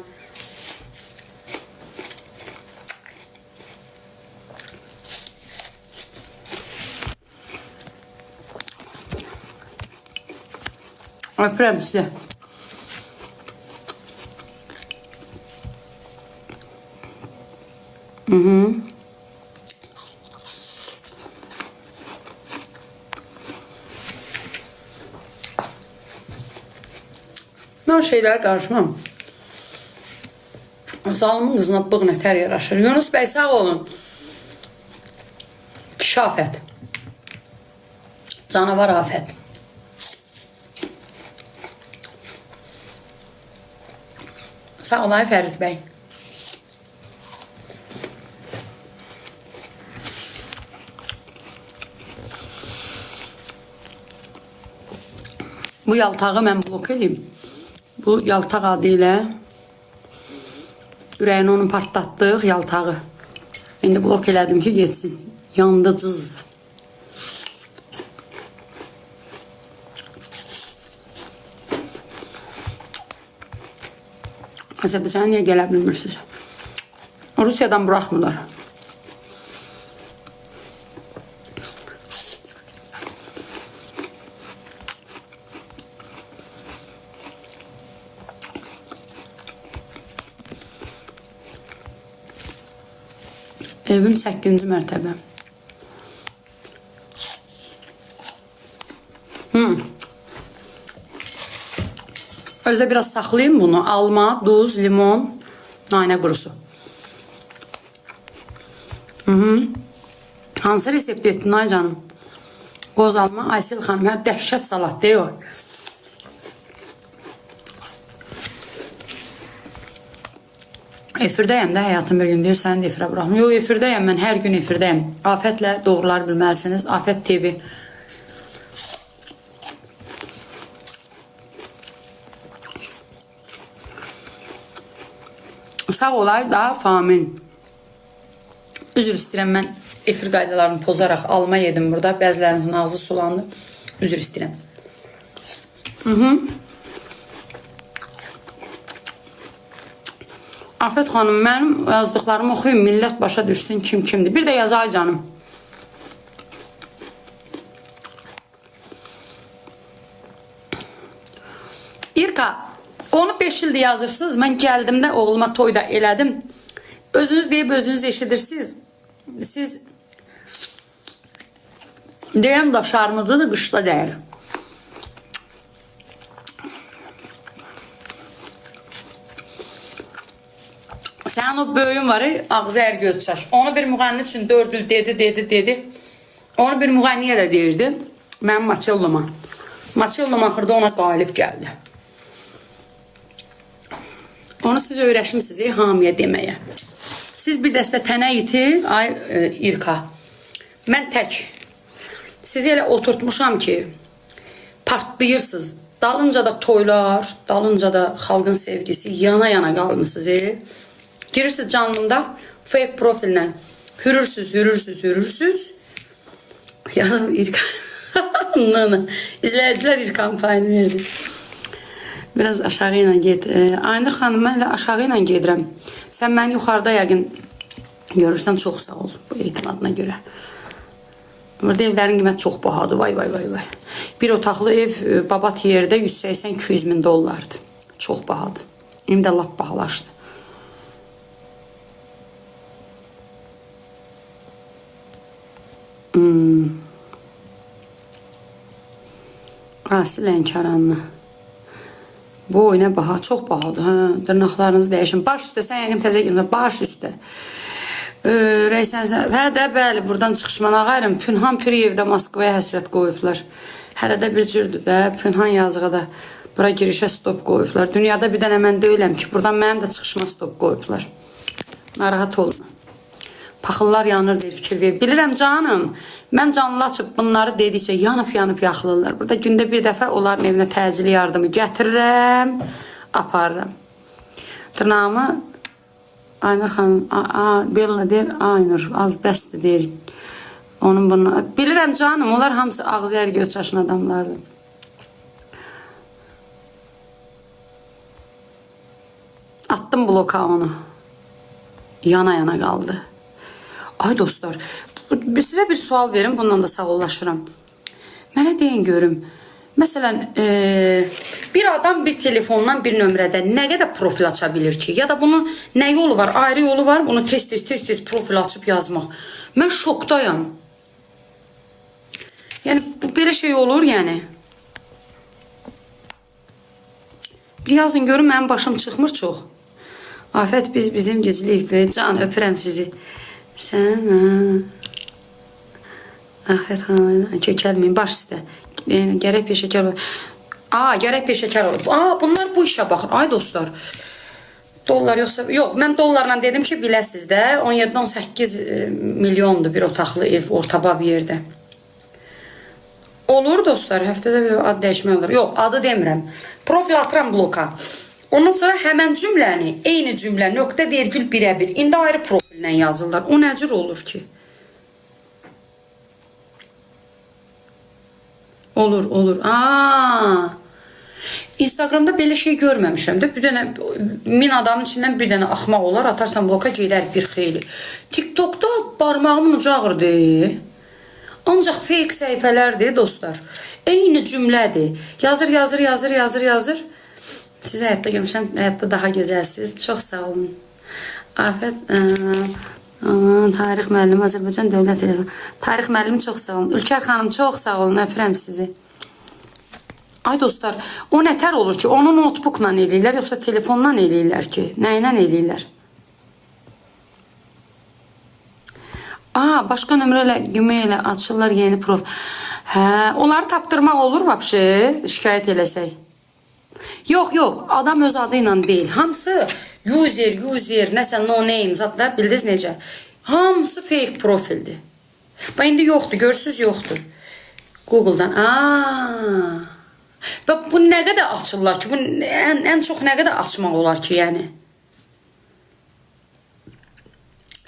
[SPEAKER 1] Öpürəm sizi. Mən o şeylərə qarışmam. Zalımın qızına bığ nətər yaraşır. Yunus bəy sağ olun. Kişi afət. Canavar afət. Sağ ol ay Fərid bəy. Bu yaltağı mən blok edeyim. Bu yaltaq adı ilə ürəyini onun partlatdıq yaltağı. İndi blok elədim ki getsin. Yandı cız. Azərbaycana niyə gələ bilmirsiniz? Rusiyadan buraxmırlar. Evim 8-ci mərtəbə. Özdə biraz saxlayın bunu. Alma, duz, limon, nanə qurusu. Hansı resepti etdin ay canım? Qoz alma, Aysel xanım. Hə, dəhşət salat deyil o. Efirdəyəm də həyatım bir gün deyir, səni də efirə buraxmır. Yox, efirdəyəm mən, hər gün efirdəyəm. Afətlə doğrular bilməlisiniz. Afət TV. Sağ olay da Famin. Üzr istəyirəm mən efir qaydalarını pozaraq alma yedim burada. Bəzilərinizin ağzı sulandı. Üzr istəyirəm. Afət xanım, mənim yazdıqlarımı oxuyun, millət başa düşsün kim kimdir. Bir də yazay canım. İrka, onu 5 ildir yazırsınız. Mən gəldimdə oğluma toyda elədim. Özünüz deyib özünüz eşidirsiniz. Siz deyən da şarmıdır, qışda deyil. Sənin o böyün var, ağzı ər göz çaş. Onu bir müğənni üçün 4 il dedi, dedi, dedi. Onu bir müğənniyə də deyirdi. Mənim Maçelloma. Maçellom axırda ona qalib gəldi. Onu siz öyrəşmisiniz hamıya deməyə. Siz bir dəstə tənə iti, ay İrka. Mən tək. Sizi elə oturtmuşam ki, partlayırsınız. Dalınca da toylar, dalınca da xalqın sevgisi yana-yana qalmısınız. Girirsiniz canlımda fake profillə hürürsüz, hürürsüz, hürürsüz. Yazım İrka. Nana. İzləyicilər İrkanın payını verdi. Biraz aşağı ilə get. Aynur xanım, mən elə aşağı ilə gedirəm. Sən məni yuxarıda yəqin görürsən, çox sağ ol bu etimadına görə. Burada evlərin qiyməti çox bahadır. Vay vay vay vay. Bir otaqlı ev babat yerdə 180-200 min dollardır. Çox bahadır. İndi də lap bahalaşdı. Asi Lənkəranlı. Bu oyuna baha, çox bahadır. Hə, dırnaqlarınızı dəyişin. Baş üstə, sən yəqin təzə girmə. Baş üstə. Rəysən, hə də bəli, buradan çıxışman ağayırım. Pünhan Piriyev də Moskvaya həsrət qoyublar. Hələ də bir cürdür də, Pünhan yazığa da bura girişə stop qoyublar. Dünyada bir dənə mən deyiləm ki, buradan mənim də çıxışıma stop qoyublar. Narahat olma. Paxıllar yanır deyir, fikir verir. Bilirəm canım, mən canlı açıb bunları dedikcə yanıb-yanıb yaxılırlar. Burada gündə bir dəfə onların evinə təcili yardımı gətirirəm, aparıram. Dırnağımı Aynur xanım, Bella deyir, Aynur, az bəsdir deyir. Onun bunu. Bilirəm canım, onlar hamısı ağzı yer göz çaşın adamlardır. Attım bloka onu. Yana-yana qaldı. Ay dostlar, sizə bir sual verim, bundan da sağollaşıram. Mənə deyin görüm, Məsələn, bir adam bir telefondan bir nömrədən nə qədər profil aça bilir ki? Ya da bunun nə yolu var? Ayrı yolu var bunu tez-tez profil açıb yazmaq. Mən şokdayam. Yəni bu belə şey olur yəni. Bir yazın görün mənim başım çıxmır çox. Afət biz bizim gizliyik və can öpürəm sizi. Sən hə. Afət xanım kökəlməyin baş üstə. Gərək peşəkar ol. Aa, gərək peşəkar ol. Aa, bunlar bu işə baxır. Ay dostlar. Dollar yoxsa yox, mən dollarla dedim ki, biləsiz də 17-18 milyondur bir otaqlı ev ortaba bir yerdə. Olur dostlar, həftədə bir ad dəyişmək olur. Yox, adı demirəm. Profil atıram bloka. Ondan sonra həmən cümləni, eyni cümlə, nöqtə, vergül birəbir. İndi ayrı profillə yazırlar. O nə cür olur ki? Olur, olur. Aa! Instagramda belə şey görməmişəm də. Bir dənə 1000 adamın içindən bir dənə axmaq olar, atarsan bloka gedər bir xeyli. TikTokda barmağımın ucu ağırdı. Ancaq fake səhifələrdir dostlar. Eyni cümlədir. Yazır, yazır, yazır, yazır, yazır. Sizi həyatda görmüşəm, həyatda daha gözəlsiniz. Çox sağ olun. Afət, tarix müəllimi, Azərbaycan Dövlət Elmi. Tarix müəllimi çox sağ olun. Ülkər xanım çox sağ olun, öpürəm sizi. Ay dostlar, o nətər olur ki, onu notebookla eləyirlər, yoxsa telefonla eləyirlər ki? Nə ilə eləyirlər? Aa, başqa nömrə ilə, e-mail açırlar yeni profil. Hə, onları tapdırmaq olur vəbşi, şikayət eləsək. Yox, yox, adam öz adı ilə deyil. Hamısı user, user, nəsə no name zətlər, bildiniz necə? Hamısı fake profildir. Bax indi yoxdur, görürsüz yoxdur. Google'dan. Aa. Və bu nə qədər açırlar ki? Bu ən çox nə qədər açmaq olar ki, yəni?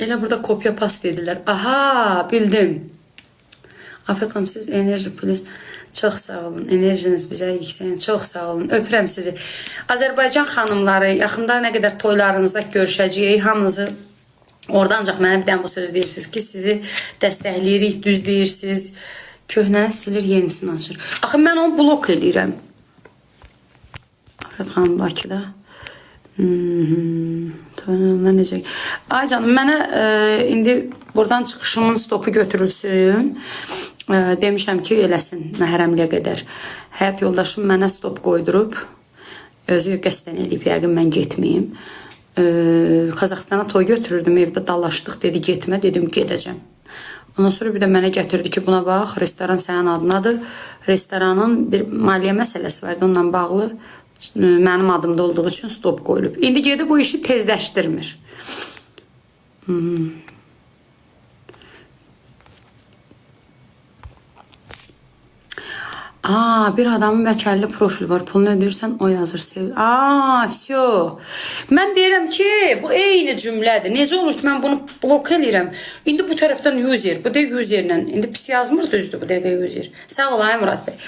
[SPEAKER 1] Elə burada kopya past edirlər. Aha, bildim. Afət xanım, siz enerji polis. Çox sağ olun. Enerjiniz bizə yüksəlin. Çox sağ olun. Öpürəm sizi. Azərbaycan xanımları, yaxında nə qədər toylarınızda görüşəcəyik. Hamınızı orada ancaq mənə bir dənə bu söz deyirsiniz ki, sizi dəstəkləyirik, düz deyirsiniz. Köhnəni silir, yenisini açır. Axı mən onu blok eləyirəm. Afət xanım Bakıda. Toylarında necə? Ay canım, mənə indi buradan çıxışımın stopu götürülsün. Demişəm ki, eləsin məhərrəmliyə qədər. Həyat yoldaşım mənə stop qoydurub. Özü qəsdən eləyib, yəqin mən getməyim. Qazaxıstana toy götürürdüm, evdə dalaşdıq, dedi getmə, dedim gedəcəm. Ondan sonra bir də mənə gətirdi ki, buna bax, restoran sənin adınadır. Restoranın bir maliyyə məsələsi var idi, onunla bağlı mənim adımda olduğu üçün stop qoyulub. İndi gedib bu işi tezləşdirmir. Aa, bir adamın bəlkə 50 profil var. Pulunu ödəyirsən, o yazır. Sev. Aa, vəsyo. Mən deyirəm ki, bu eyni cümlədir. Necə olur ki, mən bunu blok eləyirəm. İndi bu tərəfdən user, bu dəqiqə userlə. İndi pis yazmır düzdür bu dəqiqə user. Sağ ol ay Murad bəy.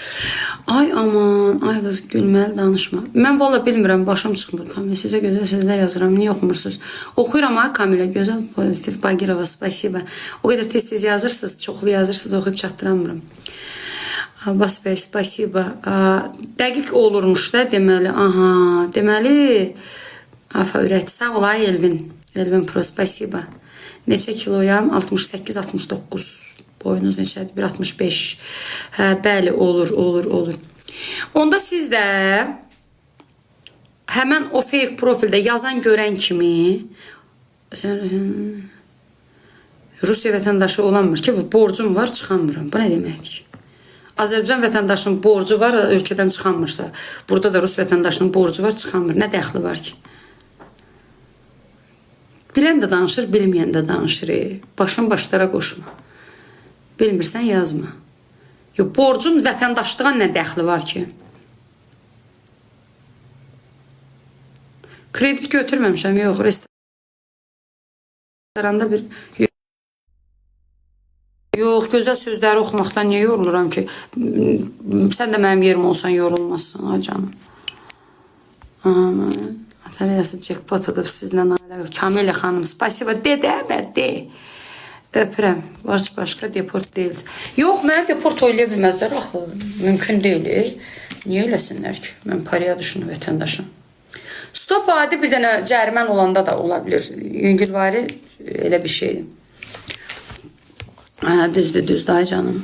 [SPEAKER 1] Ay aman, ay qız gülməli danışma. Mən valla bilmirəm, başım çıxmır Kamil. Sizə gözəl sözlər yazıram. Niyə oxumursunuz? Oxuyuram ay Kamilə, gözəl pozitiv Bagirova, spasiba. O qədər tez-tez yazırsınız, çoxlu yazırsınız, oxuyub çatdıramıram. Abbas bəy, spasiba. Dəqiq olurmuş da deməli. Aha, deməli Afa ürət. Sağ ol ay Elvin. Elvin Pro, spasiba. Neçə kiloyam? 68-69. Boyunuz neçədir? 1.65. Hə, bəli, olur, olur, olur. Onda siz də həmən o fake profildə yazan görən kimi sən, Rusiya vətəndaşı olanmır ki, bu borcum var, çıxamıram. Bu nə deməkdir ki? Azərbaycan vətəndaşının borcu var, ölkədən çıxamırsa. Burada da Rus vətəndaşının borcu var, çıxamır. Nə dəxli var ki? Bilən də danışır, bilməyən də danışır. Başın başlara qoşma. Bilmirsən, yazma. Yox, borcun vətəndaşlığa nə dəxli var ki? Kredit götürməmişəm, yox. Restoranda bir... Yox, gözəl sözləri oxumaqdan niyə yoruluram ki? Sən də mənim yerim olsan yorulmazsan, ay canım. Atariyası jackpot edib sizlə ailə. Kamila xanım, spasiba. De, de, de, de. Öpürəm. Başqa deport deyil. Yox, mənə deport eləyə bilməzlər axı. Mümkün deyil. Niyə eləsinlər ki? Mən pariyadışını vətəndaşım. Stop adi bir dənə cərimən olanda da ola bilər. Yüngülvari elə bir şeydir. Hə, düzdür, düzdür ay canım.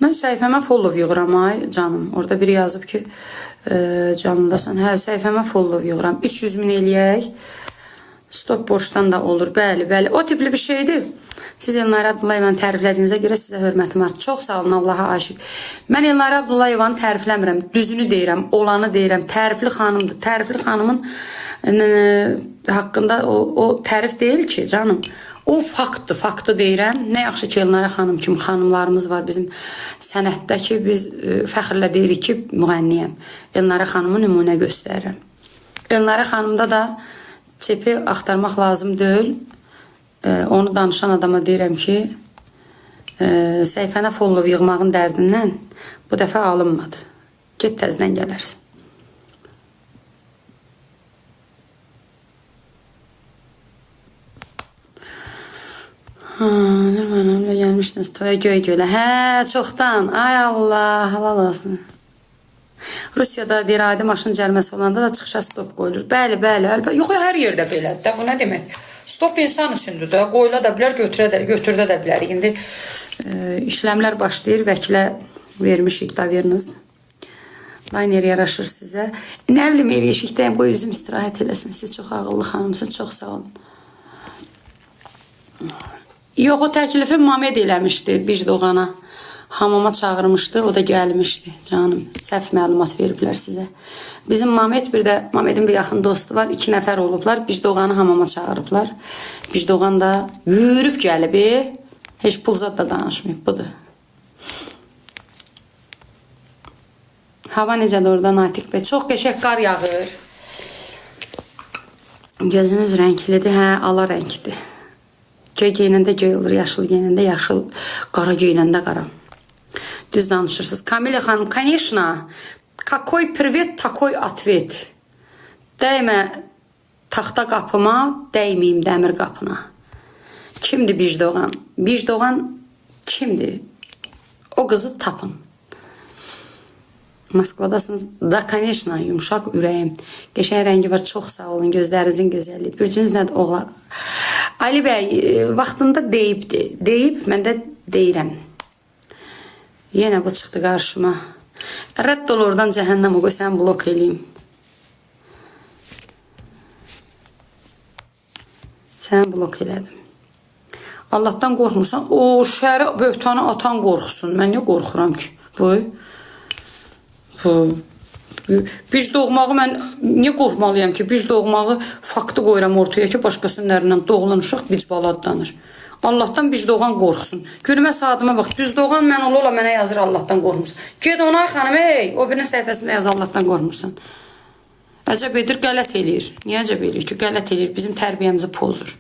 [SPEAKER 1] Mən səhifəmə follow yığıram ay canım. Orada biri yazıb ki, canlıdasan. Hə, səhifəmə follow yığıram. 300 min eləyək. Stop borcdan da olur. Bəli, bəli. O tipli bir şeydir. Siz Elnarə Abdullayevanı təriflədiyinizə görə sizə hörmətim var. Çox sağ olun, Allaha aşiq. Mən Elnarə Abdullayevanı tərifləmirəm. Düzünü deyirəm, olanı deyirəm. Tərifli xanımdır. Tərifli xanımın haqqında o tərif deyil ki, canım. O faktdır, faktı deyirəm. Nə yaxşı ki, Elnarə xanım kimi xanımlarımız var bizim sənətdə ki, biz fəxrlə deyirik ki, müğənniyəm. Elnarə xanımı nümunə göstərirəm. Elnarə xanımda da çepi axtarmaq lazım deyil. Onu danışan adama deyirəm ki, səhifənə follow yığmağın dərdindən bu dəfə alınmadı. Get təzdən gələrsən. Ha, Nurman Hanımla gəlmişdiniz toya Göygölə. Hə, çoxdan. Ay Allah, halal olsun. Rusiyada deyir, adi maşın cəriməsi olanda da çıxışa stop qoyulur. Bəli, bəli, əlbəttə. Yox, hər yerdə belədir də. Bu nə demək? Stop insan üçündür də. Qoyula da bilər, götürdə də bilər. İndi işləmlər başlayır. Vəkilə vermişik daveriniz. Liner yaraşır sizə. Nə bilim, ev yeşikdəyim, qoy üzüm istirahət eləsin. Siz çox ağıllı xanımsınız. Çox sağ olun. Yox, o təklifi Mamed eləmişdi Bicdoğana. Hamama çağırmışdı, o da gəlmişdi canım. Səhv məlumat veriblər sizə. Bizim Mamed bir də, Mamedin bir yaxın dostu var, 2 nəfər olublar. Bicdoğanı hamama çağırıblar. Bicdoğan da yürüb gəlib, heç pul zad da danışmayıb, budur. Hava necədir orada Natiq bəy? Çox qəşəng qar yağır. Gözünüz rənglidir, hə, ala rəngdir. Göy geyinəndə göy olur, yaşıl geyinəndə yaşıl, qara geyinəndə qara. Düz danışırsınız. Kamila xanım, конечно, какой привет, такой ответ. Dəymə taxta qapıma, dəyməyim dəmir qapına. Kimdir Bicdoğan? Bicdoğan kimdir? O qızı tapın. Moskvadasınız. Da, конечно, yumşaq ürəyim. Qəşəng rəngi var. Çox sağ olun. Gözlərinizin gözəlliyi. Bürcünüz nədir, oğlan? Ali bəy, vaxtında deyibdi. Deyib, mən də deyirəm. Yenə bu çıxdı qarşıma. Rədd ol oradan cəhənnəm o, qoy səni blok eləyim. Səni blok elədim. Allahdan qorxmursan, o şərə böhtanı atan qorxsun. Mən niyə qorxuram ki? Bu. Biz doğmağı mən niyə qorxmalıyam ki? Biz doğmağı faktı qoyuram ortaya ki, başqasının ərindən doğulan uşaq bicbala adlanır. Allahdan biz doğan qorxsun. Gülmə saatıma bax. Düz doğan mən ola ola mənə yazır Allahdan qorxmursan. Get ona xanım, ey, o birinin səhifəsində yaz Allahdan qorxmursan. Əcəb edir, qələt eləyir. Niyə əcəb eləyir ki? Qələt eləyir, bizim tərbiyəmizi pozur.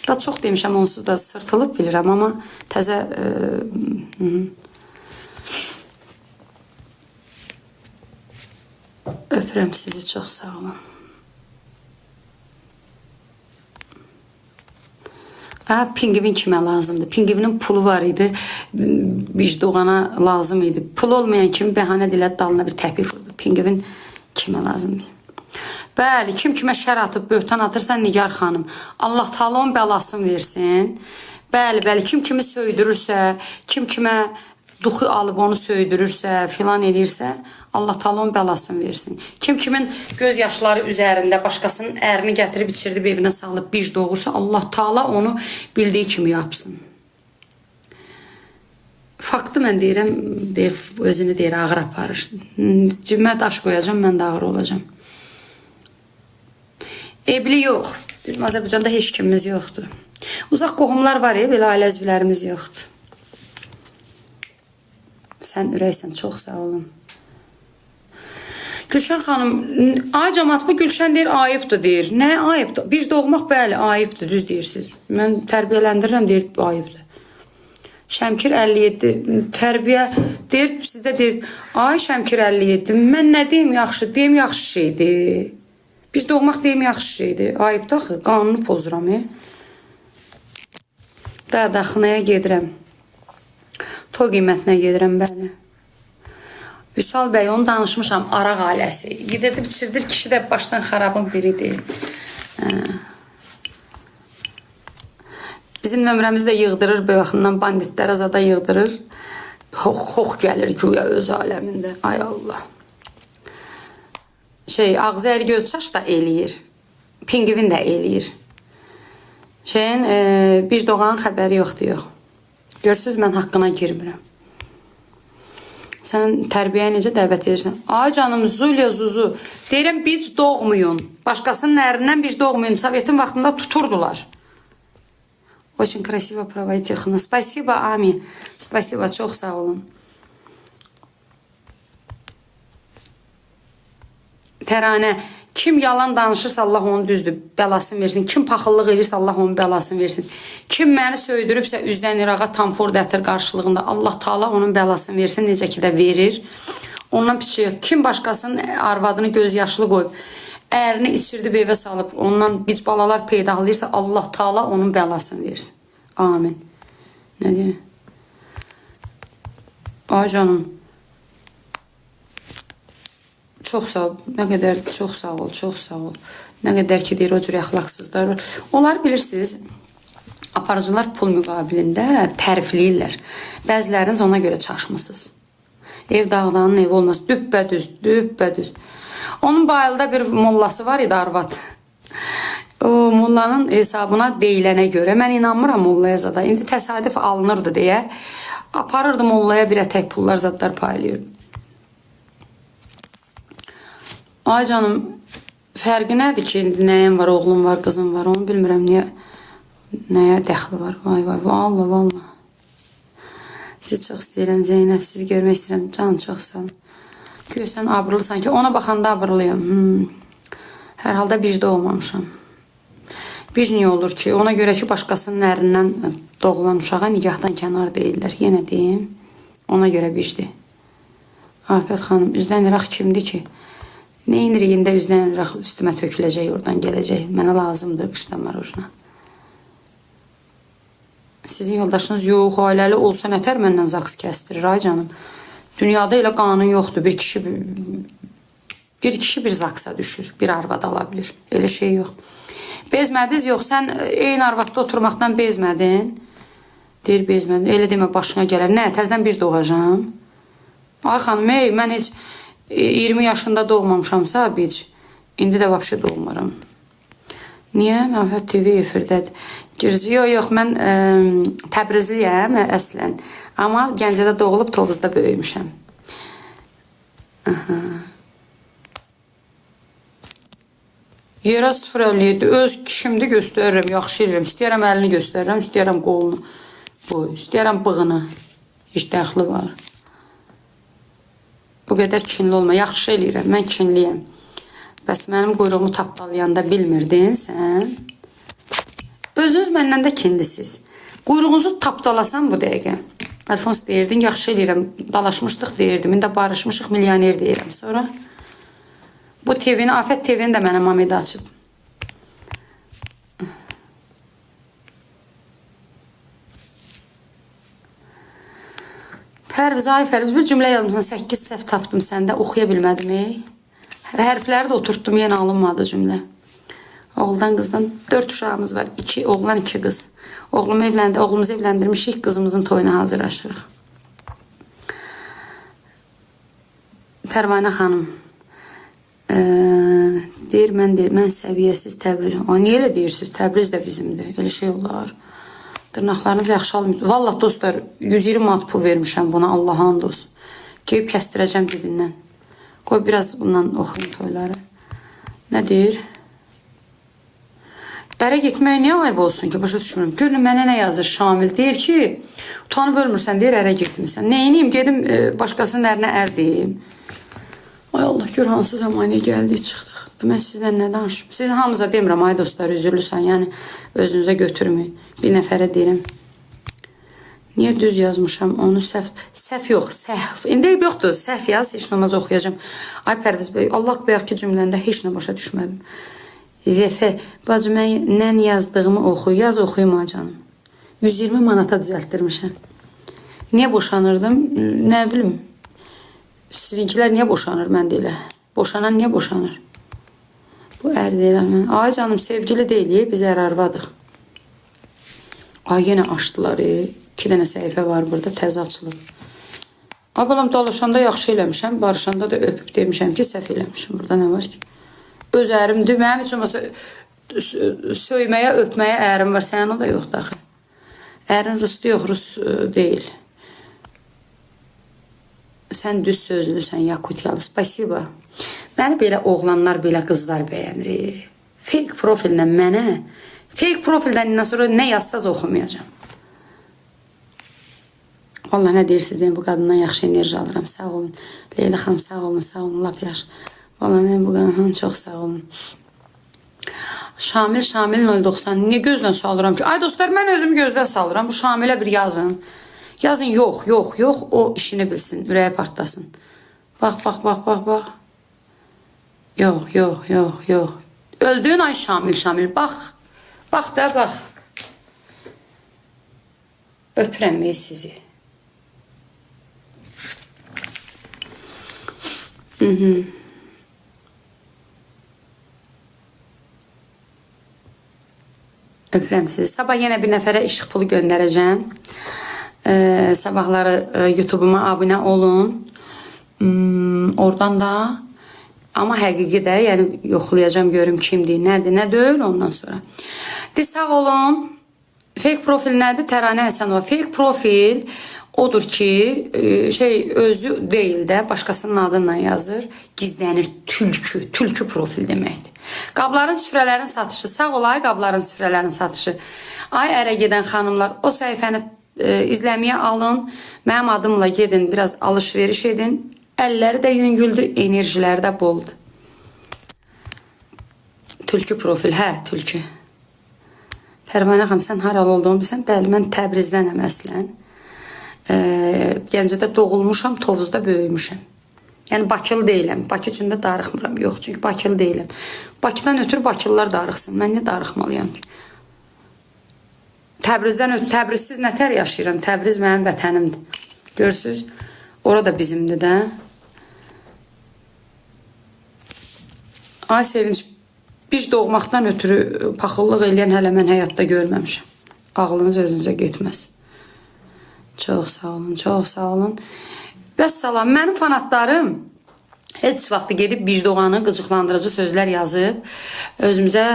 [SPEAKER 1] Da çox demişəm, onsuz da sırtılıb bilirəm, amma təzə... Öpürəm sizi, çox sağ olun. Pingvin kimə lazımdır? Pingvinin pulu var idi, Bicdoğana lazım idi. Pul olmayan kimi bəhanə dilə dalına bir təpik vurdu. Pingvin kimə lazımdır? Bəli, kim kimə şər atıb, böhtan atırsa Nigar xanım. Allah Taala onun bəlasını versin. Bəli, bəli, kim kimi söydürürsə, kim kimə duxu alıb onu söydürürsə, filan eləyirsə, Allah Taala onun bəlasını versin. Kim kimin göz yaşları üzərində başqasının ərini gətirib içirdib evinə salıb bic doğursa, Allah Taala onu bildiyi kimi yapsın. Faktı mən deyirəm, deyir, özünü deyir, ağır aparır. Cibimə daş qoyacağam, mən də ağır olacağam. Evli yox. Bizim Azərbaycanda heç kimimiz yoxdur. Uzaq qohumlar var, belə ailə üzvlərimiz yoxdur. Sən ürəksən, çox sağ olun. Gülşən xanım, ay camaat, bu Gülşən deyir, ayıbdır deyir. Nə ayıbdır? Biz doğmaq, bəli, ayıbdır, düz deyirsiniz. Mən tərbiyələndirirəm, deyir, ayıbdır. Şəmkir 57 tərbiyə deyir, sizdə deyir, ay Şəmkir 57, mən nə deyim yaxşı, deyim yaxşı şeydir. Biz doğmaq deyim yaxşı şeydir. Ayıbdır axı, qanunu pozuram. Daxınaya gedirəm. Toy qiymətinə gedirəm, bəli. Vüsal bəy, onu danışmışam, Araq ailəsi. Yedirdi, biçirdir, kişi də başdan xarabın biridir. Bizim nömrəmizi də yığdırır, böyəxından banditlərə zada yığdırır. Xox gəlir güya öz aləmində. Ay Allah. Şey, ağzı əri göz çaş da eləyir. Pingvin də eləyir. Şeyin, bir doğanın xəbəri yoxdur, yox. Görürsüz, mən haqqına girmirəm. Sən tərbiyəyə necə dəvət edirsən? Ay canım, Zulya Zuzu. Deyirəm, bic doğmayın. Başqasının ərindən bic doğmayın. Sovetin vaxtında tuturdular. Очень красиво проводите хну. Спасибо, Ами. Спасибо, çox sağ olun. Təranə, kim yalan danışırsa Allah onu düzdür, bəlasını versin. Kim paxıllıq edirsə Allah onun bəlasını versin. Kim məni söydürübsə üzdən İraqa tamfor ətir qarşılığında Allah Taala onun bəlasını versin, necə ki də verir. Ondan pis şey yox. Kim başqasının arvadını göz yaşlı qoyub, ərini içirdib evə salıb, ondan bic balalar peydahlayırsa Allah Taala onun bəlasını versin. Amin. Nə deyim? Ay canım. Çox sağ ol. Nə qədər çox sağ ol, çox sağ ol. Nə qədər ki deyir o cür əxlaqsızlar var. Onlar bilirsiniz, aparıcılar pul müqabilində tərifləyirlər. Bəziləriniz ona görə çaşmısınız. Ev dağdanın evi olmaz. Düppədüz, düppədüz. Onun bayılda bir mollası var idi arvad. O mollanın hesabına deyilənə görə mən inanmıram mollaya zada. İndi təsadüf alınırdı deyə aparırdı mollaya bir ətək pullar zadlar paylayırdı. Ay canım, fərqi nədir ki, indi nəyim var, oğlum var, qızım var, onu bilmirəm niyə, nəyə dəxli var. Vay vay, valla valla. Siz çox istəyirəm Zeynəb, siz görmək istəyirəm. Can, çox sağ olun. Güya sən abrılısan ki, ona baxanda abrılıyam. Hər halda bicdə olmamışam. Bir niyə olur ki, ona görə ki, başqasının ərindən doğulan uşağa nigahdan kənar deyirlər. Yenə deyim, ona görə bicdir. Afət xanım, üzdən İraq kimdir ki? Nə inirik indi üzdən İraq üstümə töküləcək, oradan gələcək. Mənə lazımdır qışdan marujna. Sizin yoldaşınız yox, ailəli olsa nətər məndən zaks kəstirir, ay canım. Dünyada elə qanun yoxdur. Bir kişi bir zaksa düşür, bir arvad ala bilir. Elə şey yox. Bezmədiniz? Yox, sən eyni arvadda oturmaqdan bezmədin. Deyir, bezmədin. Elə demə, başına gələr. Nə, təzədən bir doğacam. Ay xanım, ey, mən heç 20 yaşında doğmamışamsa, bic. İndi də vəbşə doğmaram. Niyə? Afət TV efirdədir. Gürcü, yox, yox, mən Təbrizliyəm əslən. Amma Gəncədə doğulub Tovuzda böyümüşəm. Aha. Yerə 0,57. Öz kişimdir, göstərirəm, yaxşı eləyirəm. İstəyirəm əlini göstərirəm, istəyirəm qolunu. Bu, istəyirəm bığını. Heç dəxli var. Bu qədər kinli olma. Yaxşı eləyirəm, mən kinliyəm. Bəs mənim quyruğumu tapdalayanda bilmirdin sən? Özünüz məndən də kinlisiniz. Quyruğunuzu tapdalasam bu dəqiqə. Alfons deyirdin, yaxşı eləyirəm. Dalaşmışdıq deyirdim. İndi barışmışıq, milyoner deyirəm. Sonra bu TV-ni, Afət TV-ni də mənə Mamedə açıb. Pərviz, ay Pərviz, bir cümlə yazmışsan, 8 səhv tapdım səndə, oxuya bilmədim, ey. Hərfləri də oturtdum, yenə alınmadı cümlə. Oğuldan qızdan 4 uşağımız var, 2 oğlan, 2 qız. Oğlumu evləndi, oğlumuzu evləndirmişik, qızımızın toyuna hazırlaşırıq. Pərvanə xanım, deyir, mən səviyyəsiz Təbriz. Ay, niyə elə deyirsiniz? Təbriz də bizimdir, elə şey olar. Dırnaqlarınız yaxşı almıyor. Vallah dostlar, 120 manat pul vermişəm buna, Allaha and olsun. Geyib kəstirəcəm dibindən. Qoy biraz bundan oxuyun toyları. Nə deyir? Ərə getmək niyə ayıb olsun ki? Başa düşmürəm. Görün mənə nə yazır Şamil? Deyir ki, utanıb ölmürsən, deyir ərə getmirsən. Neyniyim? Gedim başqasının ərinə ər deyim. Ay Allah, gör hansı zamanə gəldik, çıxdıq. Mən sizlə nə danışım? Siz hamınıza demirəm, ay dostlar, üzürlüsən, yəni özünüzə götürməyin. Bir nəfərə deyirəm. Niyə düz yazmışam onu səhv? Səhv yox, səhv. İndi eyb yoxdur. Səhv yaz, heç nə olmaz oxuyacağam. Ay Pərviz bəy, Allah bayaqki cümləndə heç nə başa düşmədim. VF, bacı mən nə yazdığımı oxu. Yaz oxuyum ay canım. 120 manata düzəltdirmişəm. Niyə boşanırdım? Nə bilim. Sizinkilər niyə boşanır mən də elə? Boşanan niyə boşanır? Bu ər deyirəm mən. Ay canım, sevgili deyilik, biz ər arvadıq. Ay yenə açdılar. 2 dənə səhifə var burada, təzə açılıb. Ay balam, dalaşanda yaxşı eləmişəm, barışanda da öpüb demişəm ki, səhv eləmişim. Burada nə var ki? Öz ərimdir. Mənim heç olmasa söyməyə, öpməyə ərim var. Sənin o da yoxdur axı. Ərin rusdur, yox, rus deyil. Sən düz sözlüsən, Yakutiyalı. Spasiba. Məni belə oğlanlar, belə qızlar bəyənir. Fake profillə mənə, fake profildən indən sonra nə yazsaz oxumayacağam. Vallahi nə deyirsiniz deyin, bu qadından yaxşı enerji alıram. Sağ olun. Leyla xanım, sağ olun, sağ olun, lap yaxşı. Vallahi nə bu qadından çox sağ olun. Şamil, Şamil 090. Niyə gözdən salıram ki? Ay dostlar, mən özümü gözdən salıram. Bu Şamilə bir yazın. Yazın, yox, yox, yox, o işini bilsin, ürəyi partlasın. Bax, bax, bax, bax, bax. Yox, yox, yox, yox. Öldüyün ay Şamil, Şamil. Bax, bax da, bax. Öpürəm ey sizi. Öpürəm sizi. Sabah yenə bir nəfərə işıq pulu göndərəcəm. Sabahları YouTube'uma abunə olun. Oradan da amma həqiqi də, yəni yoxlayacağam görüm kimdir, nədir, nə deyil ondan sonra. De sağ olun. Fake profil nədir? Təranə Həsənova. Fake profil odur ki, şey özü deyil də, başqasının adıyla yazır, gizlənir, tülkü, tülkü profil deməkdir. Qabların, süfrələrin satışı. Sağ ol ay qabların, süfrələrin satışı. Ay ərə gedən xanımlar, o səhifəni izləməyə alın. Mənim adımla gedin, biraz alış-veriş edin. Əlləri də yüngüldür, enerjiləri də boldur. Tülkü profil, hə, tülkü. Pərvanə xanım, sən haralı olduğumu bilsən? Bəli, mən Təbrizdənəm əslən. Gəncədə doğulmuşam, Tovuzda böyümüşəm. Yəni Bakılı deyiləm. Bakı üçün də darıxmıram. Yox, çünki Bakılı deyiləm. Bakıdan ötürü Bakılılar darıxsın. Mən niyə darıxmalıyam ki? Təbrizdən ötürü, Təbrizsiz nətər yaşayıram? Təbriz mənim vətənimdir. Görürsüz? Ora da bizimdir də. Ay Sevinç, biz doğmaqdan ötürü paxıllıq eləyən hələ mən həyatda görməmişəm. Ağlınız özünüzə getməz. Çox sağ olun, çox sağ olun. Vəssalam, mənim fanatlarım heç vaxt gedib Bicdoğanı qıcıqlandırıcı sözlər yazıb özümüzə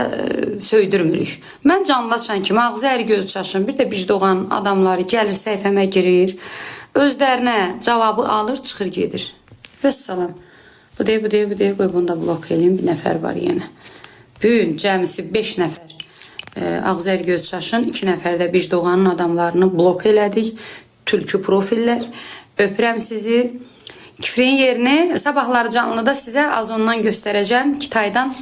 [SPEAKER 1] söydürmürük. Mən canlı açan kimi ağzı əri göz çaşın. Bir də Bicdoğanın adamları gəlir səhifəmə girir. Özlərinə cavabı alır, çıxır gedir. Vəssalam. Bu deyil, bu deyil, bu deyil. Qoy bunu da blok eləyim. Bir nəfər var yenə. Bu gün cəmisi 5 nəfər ağzı əri göz çaşın. 2 nəfər də Bicdoğanın adamlarını blok elədik. Tülkü profillər. Öpürəm sizi. Kifrin yerini sabahları canlıda sizə az ondan göstərəcəm. Kitaydan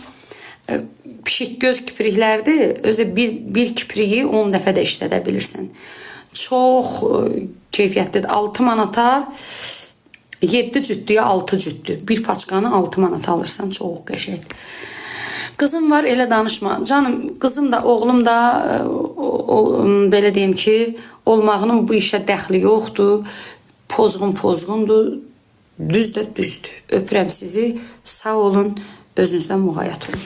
[SPEAKER 1] pişik göz kipriklərdir. Özü də bir kipriyi 10 dəfə də işlədə bilirsən. Çox keyfiyyətlidir. 6 manata 7 cütlüyə 6 cütlü. Bir paçkanı 6 manata alırsan. Çox qəşəngdir. Qızım var, elə danışma. Canım, qızım da, oğlum da belə deyim ki, olmağının bu işə dəxli yoxdur. Pozğun pozğundur. Düz də düzdür. Öpürəm sizi. Sağ olun. Özünüzdən muğayat olun.